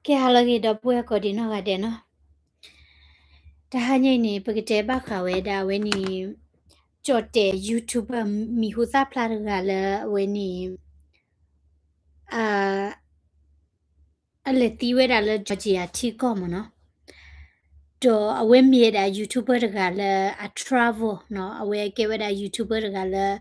ကဲ ဟါလၢအဂ့ၤ ဒီပုၢ်ဝဲၢ်ကိးဒံးနီၢ်ဂၤဒဲးနီၤ. တဟါညါအံၤန့ၣ် ပကတဲဘၣ်ဃးဝဲဒၣ်အဝဲန့ၣ် ကၠီၣ်တဲာ် YouTuber မံၤဟူသၣ်ဖျါတဂၤလၢအဝဲန့ၣ် အလဲၤသံဝဲဒၣ်လၢ Georgia ထံကီၢ်မ့ၢ်နီၤ. ဒီးအဝဲမ့ၢ်ဝဲဒၣ် YouTuber တဂၤလၢအ travel နီၤ, အဝဲကဲဝဲဒၣ် YouTuber တဂၤလၢ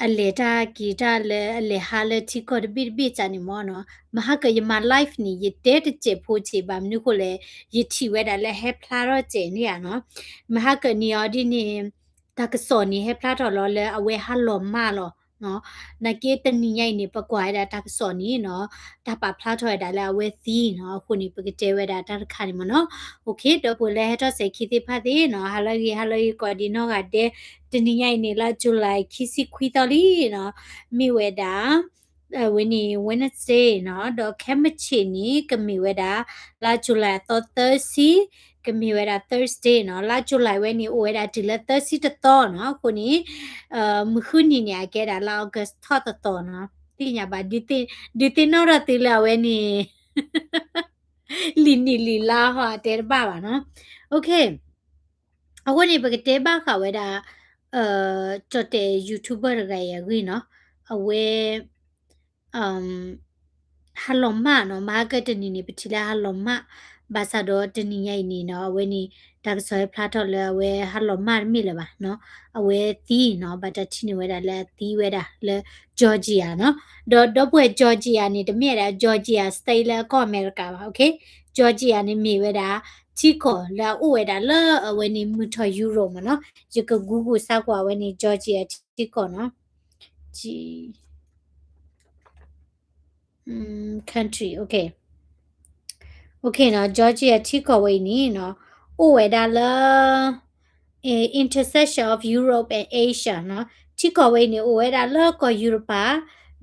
အလဲၤတၢ်က့ၤတၢ်လၢအလဲၤဟးလၢထံကီၢ်တဘ့ၣ်တဘ့ၣ်စ့ၢ်န့ၣ်မ့ၢ်နီၤ. မဟါကၢယမၤ live န့ၣ် ယတဲတစဲးဖိစ့ၢ် ဘၣ်မနုၤဃိလဲၣ် ယထံၣ်ဝဲဒၣ်လၢဟဲဖျါထီၣ်စဲးန့ၣ်ဧါနီၤ. မဟါကၢန့ၣ်အီၤဒ်န့ၣ် တၢ်ကစီၣ်န့ၣ် ဟဲဖျါထီၣ်လီၤလၢအဝဲဟးလီၤမၢ်လီၤ. နာ်က့တနံၤညါအံၤန့ၣ် ပကွၢ်ဝဲဒၣ်တၢ်ကစီၣ်န့ၣ်နီၤ, တၢ်ပာ်ဖျါထီၣ်ဝဲဒၣ်လၢအဝဲသံနီၤ, အဃိန့ၣ် ပကတဲဝဲဒၣ်တၢ်တခါန့ၣ်မ့ၢ်နီၤ. ဒီပုၢ်ဝဲၢ်လၢဟဲထီၣ်စဲးခံသ့ၣ်တဖၣ်သ့ၣ်နီၤ, ဟါလၢအဂ့ၤ ဟါလၢအဂ့ၤကိးဒံးနီၢ်ဂၤဒဲး, တနံၤညါအံၤန့ၣ် လါ July ခံဆံခွံသီလံနီၤ, မ့ၢ်ဝဲဒၣ် အဝဲန့ၣ် Wednesday နီၤ, ဒီးခဲမုၢ်ဆ့ၣ်န့ၣ် ကမ့ၢ်ဝဲဒၣ် လါ July အသီသၢဆံ, ကမ့ၢ်ဝဲဒၣ် Thursday နီၤ, လါ July ဝဲန့ၣ် အိၣ်ဝဲဒၣ်တုၤလၢသၢဆံတသီနီၤ, အဃိန့ၣ် မုၢ်ဃုနံၤန့ၣ် အကဲဒၣ်လါ August ထီၣ်တသီနီၤ, သ့ၣ်ညါဘၣ်, ဒုးသ့ၣ်နီၣ်ထီၣ်သုလၢအဝဲန့ၣ် လံာ်နံၣ်လံာ်လါဟီ အတဲတဘၣ်ဘၣ်နီၤ. အဃိန့ၣ် ပကတဲဘၣ်ဃးဝဲဒၣ် ကၠီၣ်တဲာ် YouTuber တဂၤအံၤအဂ့ၢ်နီၤ, အဝဲ ဟးလီၤမၢ်နီၤ, မဟါကၢတနံၤန့ၣ် ပထံၣ်လၢဟးလီၤမၢ်, ဘၣ်ဆၣ်ဒီးတနံၤညါအံၤန့ၣ်နီၤ, အဝဲန့ၣ် တၢ်ကစီၣ်ဟဲဖျါထီၣ်လၢအဝဲဟးလီၤမၢ်တမ့ၢ်လၢၤဘၣ်နီၤ, အဝဲသံနီၤ, ဘၣ်တၢ်ထံၣ်န့ၢ်ဝဲဒၣ်လၢအသံဝဲဒၣ်လၢ Georgia နီၤ, ဒီးဒီပုၢ်ဝဲၢ် Georgia န့ၣ် တမ့ၢ်ဝဲဒၣ် Georgia state လၢကီၢ်အမဲရကၤဘၣ်, Georgia န့ၣ်မ့ၢ်ဝဲဒၣ် ထံကီၢ်လၢအအိၣ်ဝဲဒၣ်လၢအဝဲန့ၣ် မုၢ်ထီၣ် Europe မ့ၢ်နီၤ, ယက Google စါကွၢ်ဝဲန့ၣ် Georgia ထံကီၢ်နီၤ, country, okay, okay နီၤ, Georgia ထံကီၢ်ဝဲအံၤန့ၣ်နီၤ, အိၣ်ဝဲဒၣ်လၢ intersection of Europe and Asia နီၤ, ထံကီၢ်ဝဲအံၤန့ၣ် အိၣ်ဝဲဒၣ်လၢကီၢ်ယူရပၤ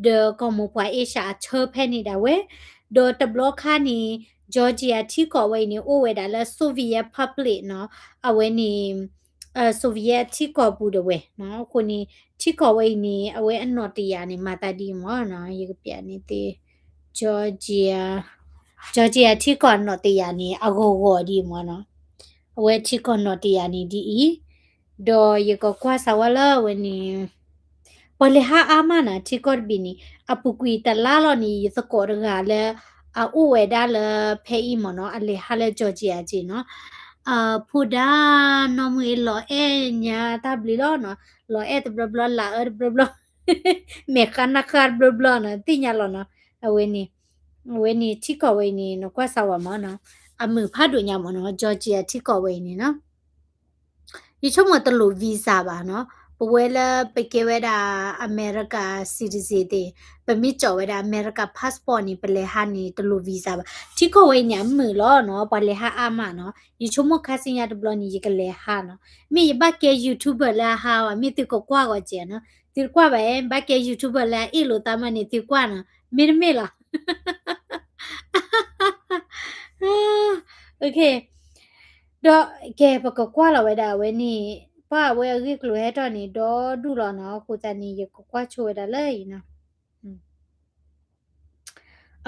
ဒီးကီၢ်မိၢ်ပှၢ်အ့ရှၢၣ်အဆၢဖဲန့ၣ်ဒၣ်ဝဲ, ဒီးတဘျီခါန့ၣ် Georgia ထံကီၢ်ဝဲအံၤန့ၣ် အိၣ်ဝဲဒၣ်လၢ Soviet Republic နီၤ, အဝဲန့ၣ် Soviet ထံကီၢ်ပူၤဒၣ်ဝဲနီၤ, အဃိန့ၣ် ထံကီၢ်ဝဲအံၤန့ၣ် အဝဲအနီၣ်တယၢ်န့ၣ် မၤသးဒ်အံၤမ့ၢ်နီၤ, ယကပျးန့ၢ်သု Georgia, Georgia ထံကီၢ်အနီၣ်တယၢ်န့ၣ် အဂီၢ်ဂီၢ်ဒ်အံၤမ့ၢ်နီၤ, အဝဲထံကီၢ်နီၣ်တယၢ်န့ၣ်ဒ်အံၤ, ဒီးယကကွၢ်စၢ်ဝဲလၢအဝဲန့ၣ် ပှၤလဲၤဟးအါမးနီၤ, ထံကီၢ်တဘ့ၣ်န့ၣ် အပူၤကွံာ်တလါလီၤန့ၣ် ယသကိးတဂၤလၢ အအိၣ်ဝဲဒၣ်လၢဖဲအံၤမ့ၢ်နီၤ, အလဲၤဟးလၢ Georgia က့နီၤ, ဖိဒါ နီၢ်မုၢ်အ့ လီၤအဲၣ်ညါတၢ်ဘျုးလီၤနီၤ, လီၤအဲၣ်တဘျီဘျီ လၢအၢတဘျီဘျီ, မဲာ်ဃါနၢ်ဃါတဘျီဘျီနီၤ, သ့ၣ်ညါလီၤနီၤ, အဝဲန့ၣ် အဝဲန့ၣ် ထံကီၢ်ဝဲအံၤန့ၣ် နကွၢ်စၢ်ဝဲမ့ၢ်နီၤ, အမုာ်ဖးဒိၣ်ညါမ့ၢ်နီၤ, Georgia ထံကီၢ်ဝဲအံၤန့ၣ်နီၤ ယဆိကမိၣ်တလိၣ် visa ဘၣ်နီၤ, ပဝဲလၢပကဲဝဲဒၣ် America citizen သ့ၣ်, ပမ့ၢ်ကၠီၣ်ဝဲဒၣ် America passport န့ၣ် ပလဲၤဟးန့ၣ် တလိၣ် visa ဘၣ်. ထံကီၢ်ဝဲအံၤန့ၣ် အမုာ်လီၤနီၤ, ပှၤလဲၤဟးအါမးနီၤ. ယဆိကမိၣ်ခါဆူညါတဘျီန့ၣ် ယကလဲၤဟးနီၤ. မ့ၢ်ယဘၣ်ကဲ YouTuber လၢအဟးဘၣ်, မ့ၢ်သုကကွၢ်ဂီၤစဲးနီၤ. သုတကွၢ်ဘၣ်, ဘၣ်ကဲ YouTuber လၢအအ့ၣ်လိာ်သးမးန့ၣ် သုကွၢ်နီၤ. မ့တမ့ၢ်လီၤ. Okay. ဒီးကဲ ပကကွၢ်လီၤဝဲဒၣ်အဝဲန့ၣ်, ပှၤအဝဲအဂ့ၢ်ကျိၤဟဲထီၣ်န့ၣ် ဒီဒူၣ်လီၤနီၤ, အဃိသတးန့ၣ် ယကကွၢ်ဆိဝဲဒၣ်လၢအံၤနီၤ.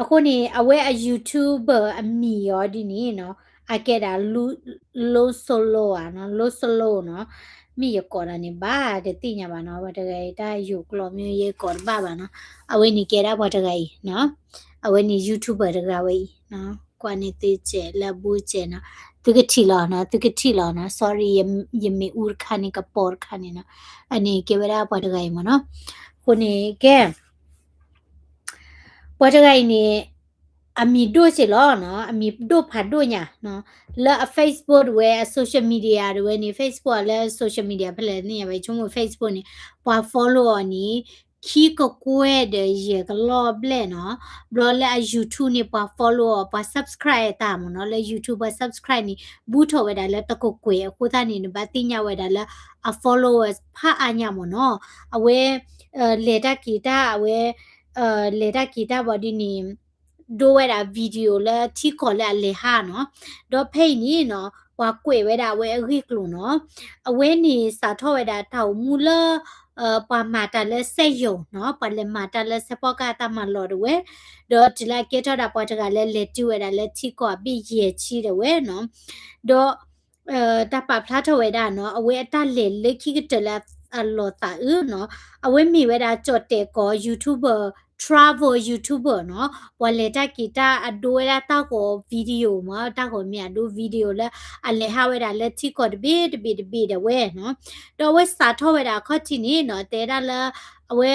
အဃိန့ၣ် အဝဲအ YouTuber အမံၤအီၤဒ်န့ၣ်နီၤ, အကဲဒၣ် Lo-, Lo Solo ဧါနီၤ, Lo Solo နီၤ. မ့ၢ်ယကိးတၢ်န့ၣ်ဘၣ်တသ့ၣ်ညါဘၣ်နီၤ, ပှၤတဂၤအံၤတၢ်ယိာ်ကျိာ်မ့ၢ်ယဲကိးတဘၣ်ဘၣ်နီၤ. အဝဲန့ၣ်ကဲဒၣ်ပှၤတဂၤအံၤနီၤ, အဝဲန့ၣ် YouTuber တဂၤဝဲအံၤ ကွၢ်န့ၢ်သုစဲးလၢအဘူးစဲးနီၤ, သုကထံၣ်လီၤနီၤ, သုကထံၣ်လီၤနီၤ. Sorry, ယမ့ၢ်အူတခါန့ၣ် ကပီၤတခါန့ၣ်နီၤ. အန့ၣ်ကဲဝဲဒၣ်ပှၤတဂၤအံၤမ့ၢ်နီၤ. အဃိန့ၣ်ကဲ ပှၤတဂၤအံၤန့ၣ် အမံၤဒိၣ်စ့ၢ်လီၤနီၤ, အမံၤဒိၣ်ဖးဒိၣ်ညါနီၤ. လၢအ Facebook ဒၣ်ဝဲ အ social media ဒၣ်ဝဲန့ၣ်, Facebook လၢ social media ဖဲလဲၣ်သ့ၣ်ညါဘၣ်, ယဆိကမိၣ် Facebook န့ၣ် ပှၤ follow အီၤန့ၣ် ခံကကွဲၢ်ဒီးယဲၢ်ကလီၢ်ဘျဲၣ်နီၤ. ဘျီလၢအ YouTube န့ၣ် ပှၤ follow အီၤ, ပှၤ subscribe အသးမ့ၢ်နီၤ. လၢ YouTube ပှၤ subscribe န့ၣ် ဘူးထီၣ်ဝဲဒၣ်လၢတကကွဲၢ်အဃိသတးန့ၣ် နဘၣ်သ့ၣ်ညါဝဲဒၣ်လၢအ followers ဖးအါညါမ့ၢ်နီၤ. အဝဲ လဲၤတၢ်က့ၤတၢ် အဝဲ လဲၤတၢ်က့ၤတၢ်ဘၣ်ဒ်န့ၣ် ဒိဝဲဒၣ် video လၢထံကီၢ်လၢအလဲၤဟးနီၤ. ဒီးဖဲအံၤန့ၣ်နီၤ ပှၤကွဲးဝဲဒၣ်အဝဲအဂ့ၢ်ကျိၤနီၤ. အဝဲန့ၣ်စးထီၣ်ဝဲဒၣ်တၢ်အိၣ်မူလၢ ပှၤမၤတၢ်လၢစက်ရုံနီၤ, ပှၤလဲၤမၤတၢ်လၢစဲးဖီကဟၣ်တၢ်မၤလီၢ်ဒၣ်ဝဲ, ဒီးတုၤလၢအကဲထီၣ်ဒၣ်ပှၤတဂၤလၢလဲၤတုၤဝဲဒၣ်လၢထံကီၢ်အဘ့ၣ်ယဲၢ်ဆံဒၣ်ဝဲနီၤ, ဒီး တၢ်ပာ်ဖျါထီၣ်ဝဲဒၣ်နီၤ, အဝဲအတၢ်လဲၤလၢခံကတၢၢ်လၢအလီၤသးအုးနီၤ, အဝဲမ့ၢ်ဝဲဒၣ်ကၠီၣ်တဲၣ်ကီၢ် YouTuber, travel YouTuber နီၤ, ပှၤလဲၤတၢ်က့ၤတၢ်အဒိဝဲဒၣ်တၢ်ဂီၤ video မ့ၢ် တၢ်ဂီၤမ့ၢ်အဒိ video လၢအလဲၤဟးဝဲဒၣ်လၢထံကီၢ်တဘ့ၣ်တဘ့ၣ်တဘ့ၣ်ဒၣ်ဝဲနီၤ, ဒီးအဝဲစးထီၣ်ဝဲဒၣ်အခီၣ်ထံးန့ၣ်နီၤ, တဲဒၣ်လၢ အဝဲ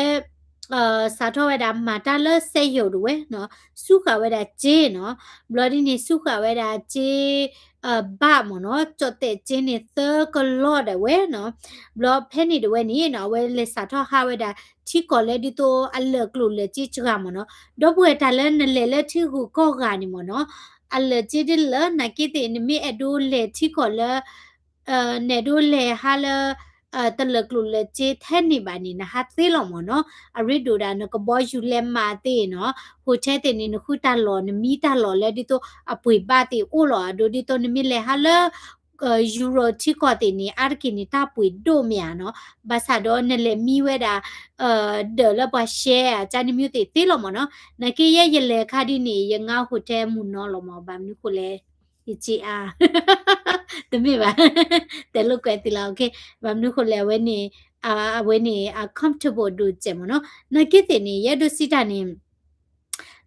စးထီၣ်ဝဲဒၣ်မၤတၢ်လၢစဲယိာ်ဒၣ်ဝဲနီၤ, ဆူဃာ်ဝဲဒၣ်စ့နီၤ, ဘျီဒ်န့ၣ် ဆူဃာ်ဝဲဒၣ်စ့ ဘၣ်မ့ၢ်နီၤ, ကၠီၣ်တဲၣ်စ့န့ၣ်သၢကလီၢ်ဒၣ်ဝဲနီၤ, ဘျီဖဲန့ၣ်ဒၣ်ဝဲန့ၣ်နီၤ, အဝဲလဲၤစးထီၣ်ဟးဝဲဒၣ်ထံကီၢ်လၢဒ်သိးအလၢာ်ကျိၤလၢာ်စ့စှၤမ့ၢ်နီၤ, ဒီပုၢ်ဝဲၢ်တၢ်လၢနလဲၤလၢထံဂုၤကီၢ်ဂၤန့ၣ်မ့ၢ်နီၤ, အလၢာ်စ့ဒ်လၢနာ်က့သ့ၣ် နမ့ၢ်အဲၣ်ဒိးလဲၤထံကီၢ်လၢ နအဲၣ်ဒိးလဲၤဟးလၢ တလၢာ်ကျိၤလၢာ်စ့ထဲန့ၣ်ဘၣ်န့ၣ် နဟးသ့လီၤမ့ၢ်နီၤ, အရ့ဒိၣ်ဒၣ်နကဘီယူၤလဲၤမးသ့ၣ်နီၤ, hotel သ့ၣ်န့ၣ် နဃုတၢ်လီၢ် နမံတၢ်လီၢ်လၢဒ်သိးအပှ့ၤဘၣ်သ့ၣ်အိၣ်လီၤ, အဒိဒ်သိးနမ့ၢ်လဲၤဟးလၢ Europe ထံကီၢ်သ့ၣ်န့ၣ် အါတက့ၢ်န့ၣ် တၢ်ပှ့ၤဒိၣ်မ့ၢ်ဧါနီၤ, ဘၣ်ဆၣ်ဒီးနလဲၤမံဝဲဒၣ် ဒၢးလၢပှၤ share အကၢန့ၣ်မ့ၢ်သ့ၣ်သ့လီၤမ့ၢ်နီၤ, နာ်က့ယဲယလဲၤခါဒ်န့ၣ် ယငါ hotel မုၢ်နီၤလီၤမ့ၢ်, ဘၣ်မနုၤဃိလဲၣ် ယစ့အါ တမ့ၢ်ဘၣ် တဲလိာ်ကွဲးသ့လီၤ, ဘၣ်မနုၤဃိလဲၣ် အဝဲန့ၣ် အဝဲန့ၣ် အ comfortable ဒိၣ်စဲးမ့ၢ်နီၤ, နာ်က့သ့ၣ်န့ၣ် ယအဲၣ်ဒိးစံးတၢ်န့ၣ်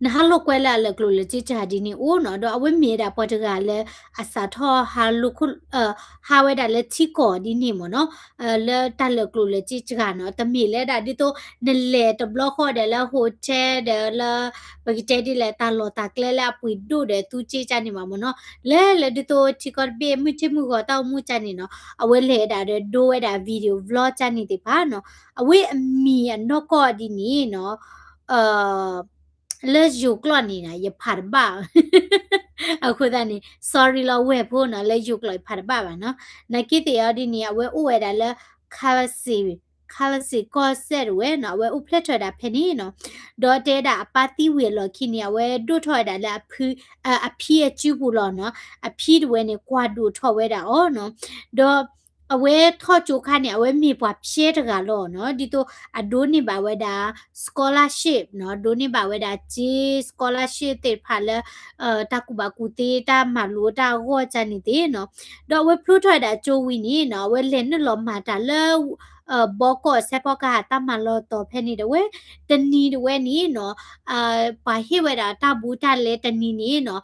နဟးလိာ်ကွဲလၢအလၢာ်ကျိၤလၢာ်စ့တၢ်ဒ်န့ၣ်အိၣ်နီၤ, ဒီးအဝဲမ့ၢ်ဝဲဒၣ်ပှၤတဂၤလၢ အစးထီၣ်ဟးလိာ်ခိၣ် ဟးဝဲဒၣ်လၢထံကီၢ်ဒ်န့ၣ်မ့ၢ်နီၤ, လၢတၢ်လၢာ်ကျိၤလၢာ်စ့စှၤနီၤ, တမ့ၢ်လၢဒၣ်ဒ်သိး နလဲၤတဘျီဃီဒီးလၢ hotel ဒီးလၢ ပကတဲဒ်လဲၣ် တၢ်လီၢ်တၢ်ကျဲလၢအပှ့ၤဒိၣ်ဒီးသူစ့ကၢန့ၣ်ဘၣ်မ့ၢ်နီၤ, လဲၤလၢဒ်သိးထံကီၢ်တဘ့ၣ် မုၢ်ထံမုၢ်ဂီၤတၢ်အိၣ်မူကၢန့ၣ်နီၤ, အဝဲလဲၤဒၣ်ဒီးဒိဝဲဒၣ် video vlog ကၢန့ၣ်သ့ၣ်တဖၣ်နီၤ, အဝဲအမံၤအနီၢ်ကီၢ်ဒ်န့ၣ်နီၤ လၢယိၤကျိာ်န့ၣ်နီၤ ယဖးတဘၣ် အဃိသတးန့ၣ် sorry လီၤ ဝဲၢ်ဖိနီၤ, လၢယိၤကျိာ်ယဖးတဘၣ်ဘၣ်နီၤ, နာ်က့သ့ၣ်အီၤဒ်န့ၣ် အဝဲအိၣ်ဝဲဒၣ်လၢ ခါလစ့ၢ်ကီၢ်စဲၣ်တဝဲနီၤ, အဝဲအိၣ်ဖျဲၣ်ထီၣ်ဝဲဒၣ်ဖဲန့ၣ်နီၤ, ဒီးတဲဒၣ်အပၢ်သံဝံၤအလီၢ်ခံန့ၣ် အဝဲဒိၣ်ထီၣ်ဝဲဒၣ်လၢ အဖံအစုပူၤလီၤနီၤ, အဖံတဝဲန့ၣ် ကွၢ်ဒိၣ်ထီၣ်ဝဲဒၣ်အီၤနီၤ, ဒီး အဝဲထီၣ်ကၠိခါန့ၣ် အဝဲမ့ၢ်ပှၤဖျဲတဂၤလီၤနီၤ, ဒ်သိးအဒိးန့ၢ်ဘၣ်ဝဲဒၣ် scholarship နီၤ, ဒိးန့ၢ်ဘၣ်ဝဲဒၣ်စ့ scholarship သ့ၣ်တဖၣ်လၢ တၢ်ကူၣ်ဘၣ်ကူၣ်သ့ တၢ်မၤလိတၢ်အဂီၢ်ကၢန့ၣ်သ့ၣ်နီၤ, ဒီးအဝဲဖျိထီၣ်ဝဲဒၣ်ကၠိဝံၤန့ၣ်နီၤ အဝဲလဲၤနုာ်လီၤမၤတၢ်လၢ ဘီကီၢ်စဲးဖီကဟၣ်တၢ်မၤလီၢ်တီၤဖဲန့ၣ်တဝဲ, တနံၤတဝဲန့ၣ်နီၤ ပှၤဟ့ၣ်ဝဲဒၣ်တၢ်ဘူးတၢ်လဲတနံၤန့ၣ်နီၤ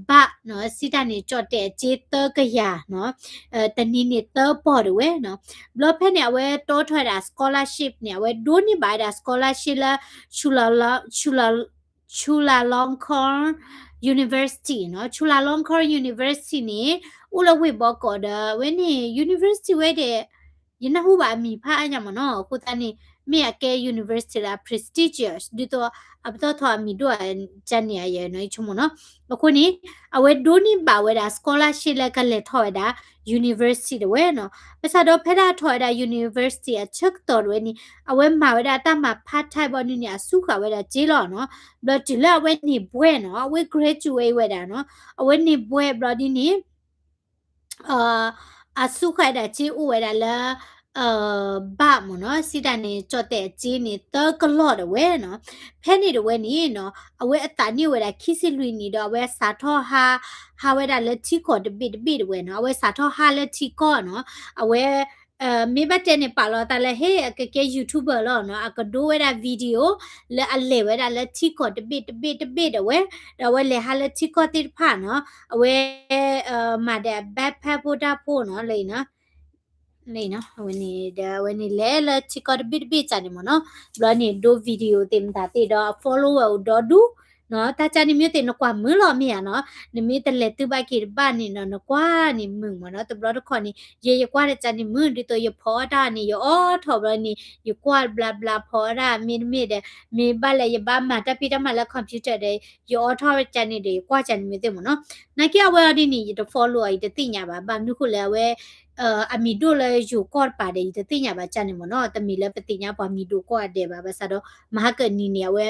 ဘၣ်နီၤ စံးတၢ်န့ၣ် ကၠီၣ်တဲၣ်အစ့သၢကယၤနီၤ, တနံၤန့ၣ်သၢပီၢ်တဝဲနီၤ, ဘျီဖဲန့ၣ် အဝဲတီထီၣ်ဝဲဒၣ် scholarship န့ၣ် အဝဲဒိးန့ၢ်ဘၣ်ဝဲဒၣ် scholarship လၢ Chulalongkorn University နီၤ, Chulalongkorn University န့ၣ် အိၣ်လၢဝ့ၢ်ဘီကီၢ်ဒီး အဝဲန့ၣ် university ဝဲဒီး ယနၢ်ဟူဘၣ်အမံၤဖးအါညါမ့ၢ်နီၤ, အဃိသတးန့ၣ် မ့ၢ်အကဲ university လၢ prestigious ဒ်သိး အပတီၢ်ထီၣ်အမံၤဒိၣ်ကၢန့ၣ် ယနီၤဆိကမိၣ်နီၤ, အဃိန့ၣ် အဝဲဒိးန့ၢ်ဘၣ်ဝဲဒၣ် scholarship လၢကလဲၤထီၣ်ဝဲဒၣ် university တဝဲနီၤ, ဘၣ်ဆၣ်ဒီးဖဲဒၣ်ထီၣ်ဝဲဒၣ် university အဆၢကတီၢ်တဝဲန့ၣ် အဝဲမၤဝဲဒၣ်တၢ်မၤ part time ဘီန့ၣ်န့ၣ် အစူဃာ်ဝဲဒၣ်စ့လီၤနီၤ, ဘျီတုၤလၢအဝဲန့ၢ်ဘှဲၣ်နီၤ, အဝဲ graduate ဝဲဒၣ်နီၤ, အဝဲန့ၢ်ဘှဲၣ်ဘျီဒ်န့ၣ် အစူဃာ်ဝဲဒၣ်စ့အိၣ်ဝဲဒၣ်လၢ ဘၣ်မ့ၢ်နီၤ, စံးတၢ်န့ၣ် ကၠီၣ်တဲၣ်အစ့န့ၣ် သၢကလီၢ်တဝဲနီၤ, ဖဲန့ၣ်တဝဲန့ၣ်နီၤ အဝဲအသးန့ၢ်ဝဲဒၣ်ခံဆံလွံၢ်နံၣ်ဒီး အဝဲစးထီၣ်ဟး ဟးဝဲဒၣ်လၢထံကီၢ်တဘ့ၣ်တဘ့ၣ်တဝဲနီၤ, အဝဲစးထီၣ်ဟးလၢထံကီၢ်နီၤ, အဝဲ မ့ၢ်ဘၣ်တဲန့ၣ် ပာ်လီၤသးလၢ ဟ့ၣ် အကကဲ YouTuber လီၤနီၤ, အကဒိဝဲဒၣ် video လၢအလဲၤဝဲဒၣ်လၢထံကီၢ်တဘ့ၣ်တဘ့ၣ်တဘ့ၣ်ဒၣ်ဝဲ, ဒီးအဝဲလဲၤဟးလၢထံကီၢ်သ့ၣ်တဖၣ်နီၤ, အဝဲ မၤဒီး backpack ဖိတၢ်ဖိနီၤ, လၢ အဝဲန့ၣ်ဒီး အဝဲန့ၣ်လဲၤလၢထံကီၢ်တဘ့ၣ်တဘ့ၣ်ကၢန့ၣ်မ့ၢ်နီၤ, ဘျီန့ၣ် ဒိ video သ့ၣ်မတၤသ့ၣ်ဒီး အ follower အိၣ်ဒီဒူၣ်နီၤ, တၢ်ကၢန့ၣ်မ့ၢ်သ့ၣ် နကွၢ်မုာ်လီၤမ့ၢ်ဧါနီၤ, နမ့ၢ်တလဲၤတုၤဘၣ်က့ၤတဘၣ်န့ၣ်နီၤ နကွၢ်န့ၣ်မုာ်မ့ၢ်နီၤ, တဘျီတခီၣ်န့ၣ် ယဲယကွၢ်တၢ်ကၢန့ၣ်မုာ် ဒ်သိးယဖီအီၣ်တၢ်န့ၣ် ယအီထီၣ်ဘျီန့ၣ် ယကွၢ်ဘျါဘျါဖီအီၣ်တၢ် မ့တမ့ၢ်ဒီး မ့ၢ်ဘၣ်လဲၣ် ယဘၣ်မၤတၢ်ဖံးတၢ်မၤလၢ computer ဒီး ယအီထီၣ်ကၢန့ၣ်ဒီး ယကွၢ်ကၢန့ၣ်မ့ၢ်သ့ၣ်မ့ၢ်နီၤ, နာ်က့အဝဲအီၤဒ်န့ၣ် ယတ follow အီၤ ယတသ့ၣ်ညါဘၣ်, ဘၣ်မနုၤဃိလဲၣ် အဝဲ အမံၤဒိၣ်လၢယိၤကီၢ်တပၤဒီး ယတသ့ၣ်ညါဘၣ်ကၢန့ၣ်မ့ၢ်နီၤ, တမ့ၢ်လၢပသ့ၣ်ညါပှၤမံၤဒိၣ်ကိးဂၤဒဲးဘၣ်, ဘၣ်ဆၣ်ဒီး မဟါကနံၤန့ၣ် အဝဲ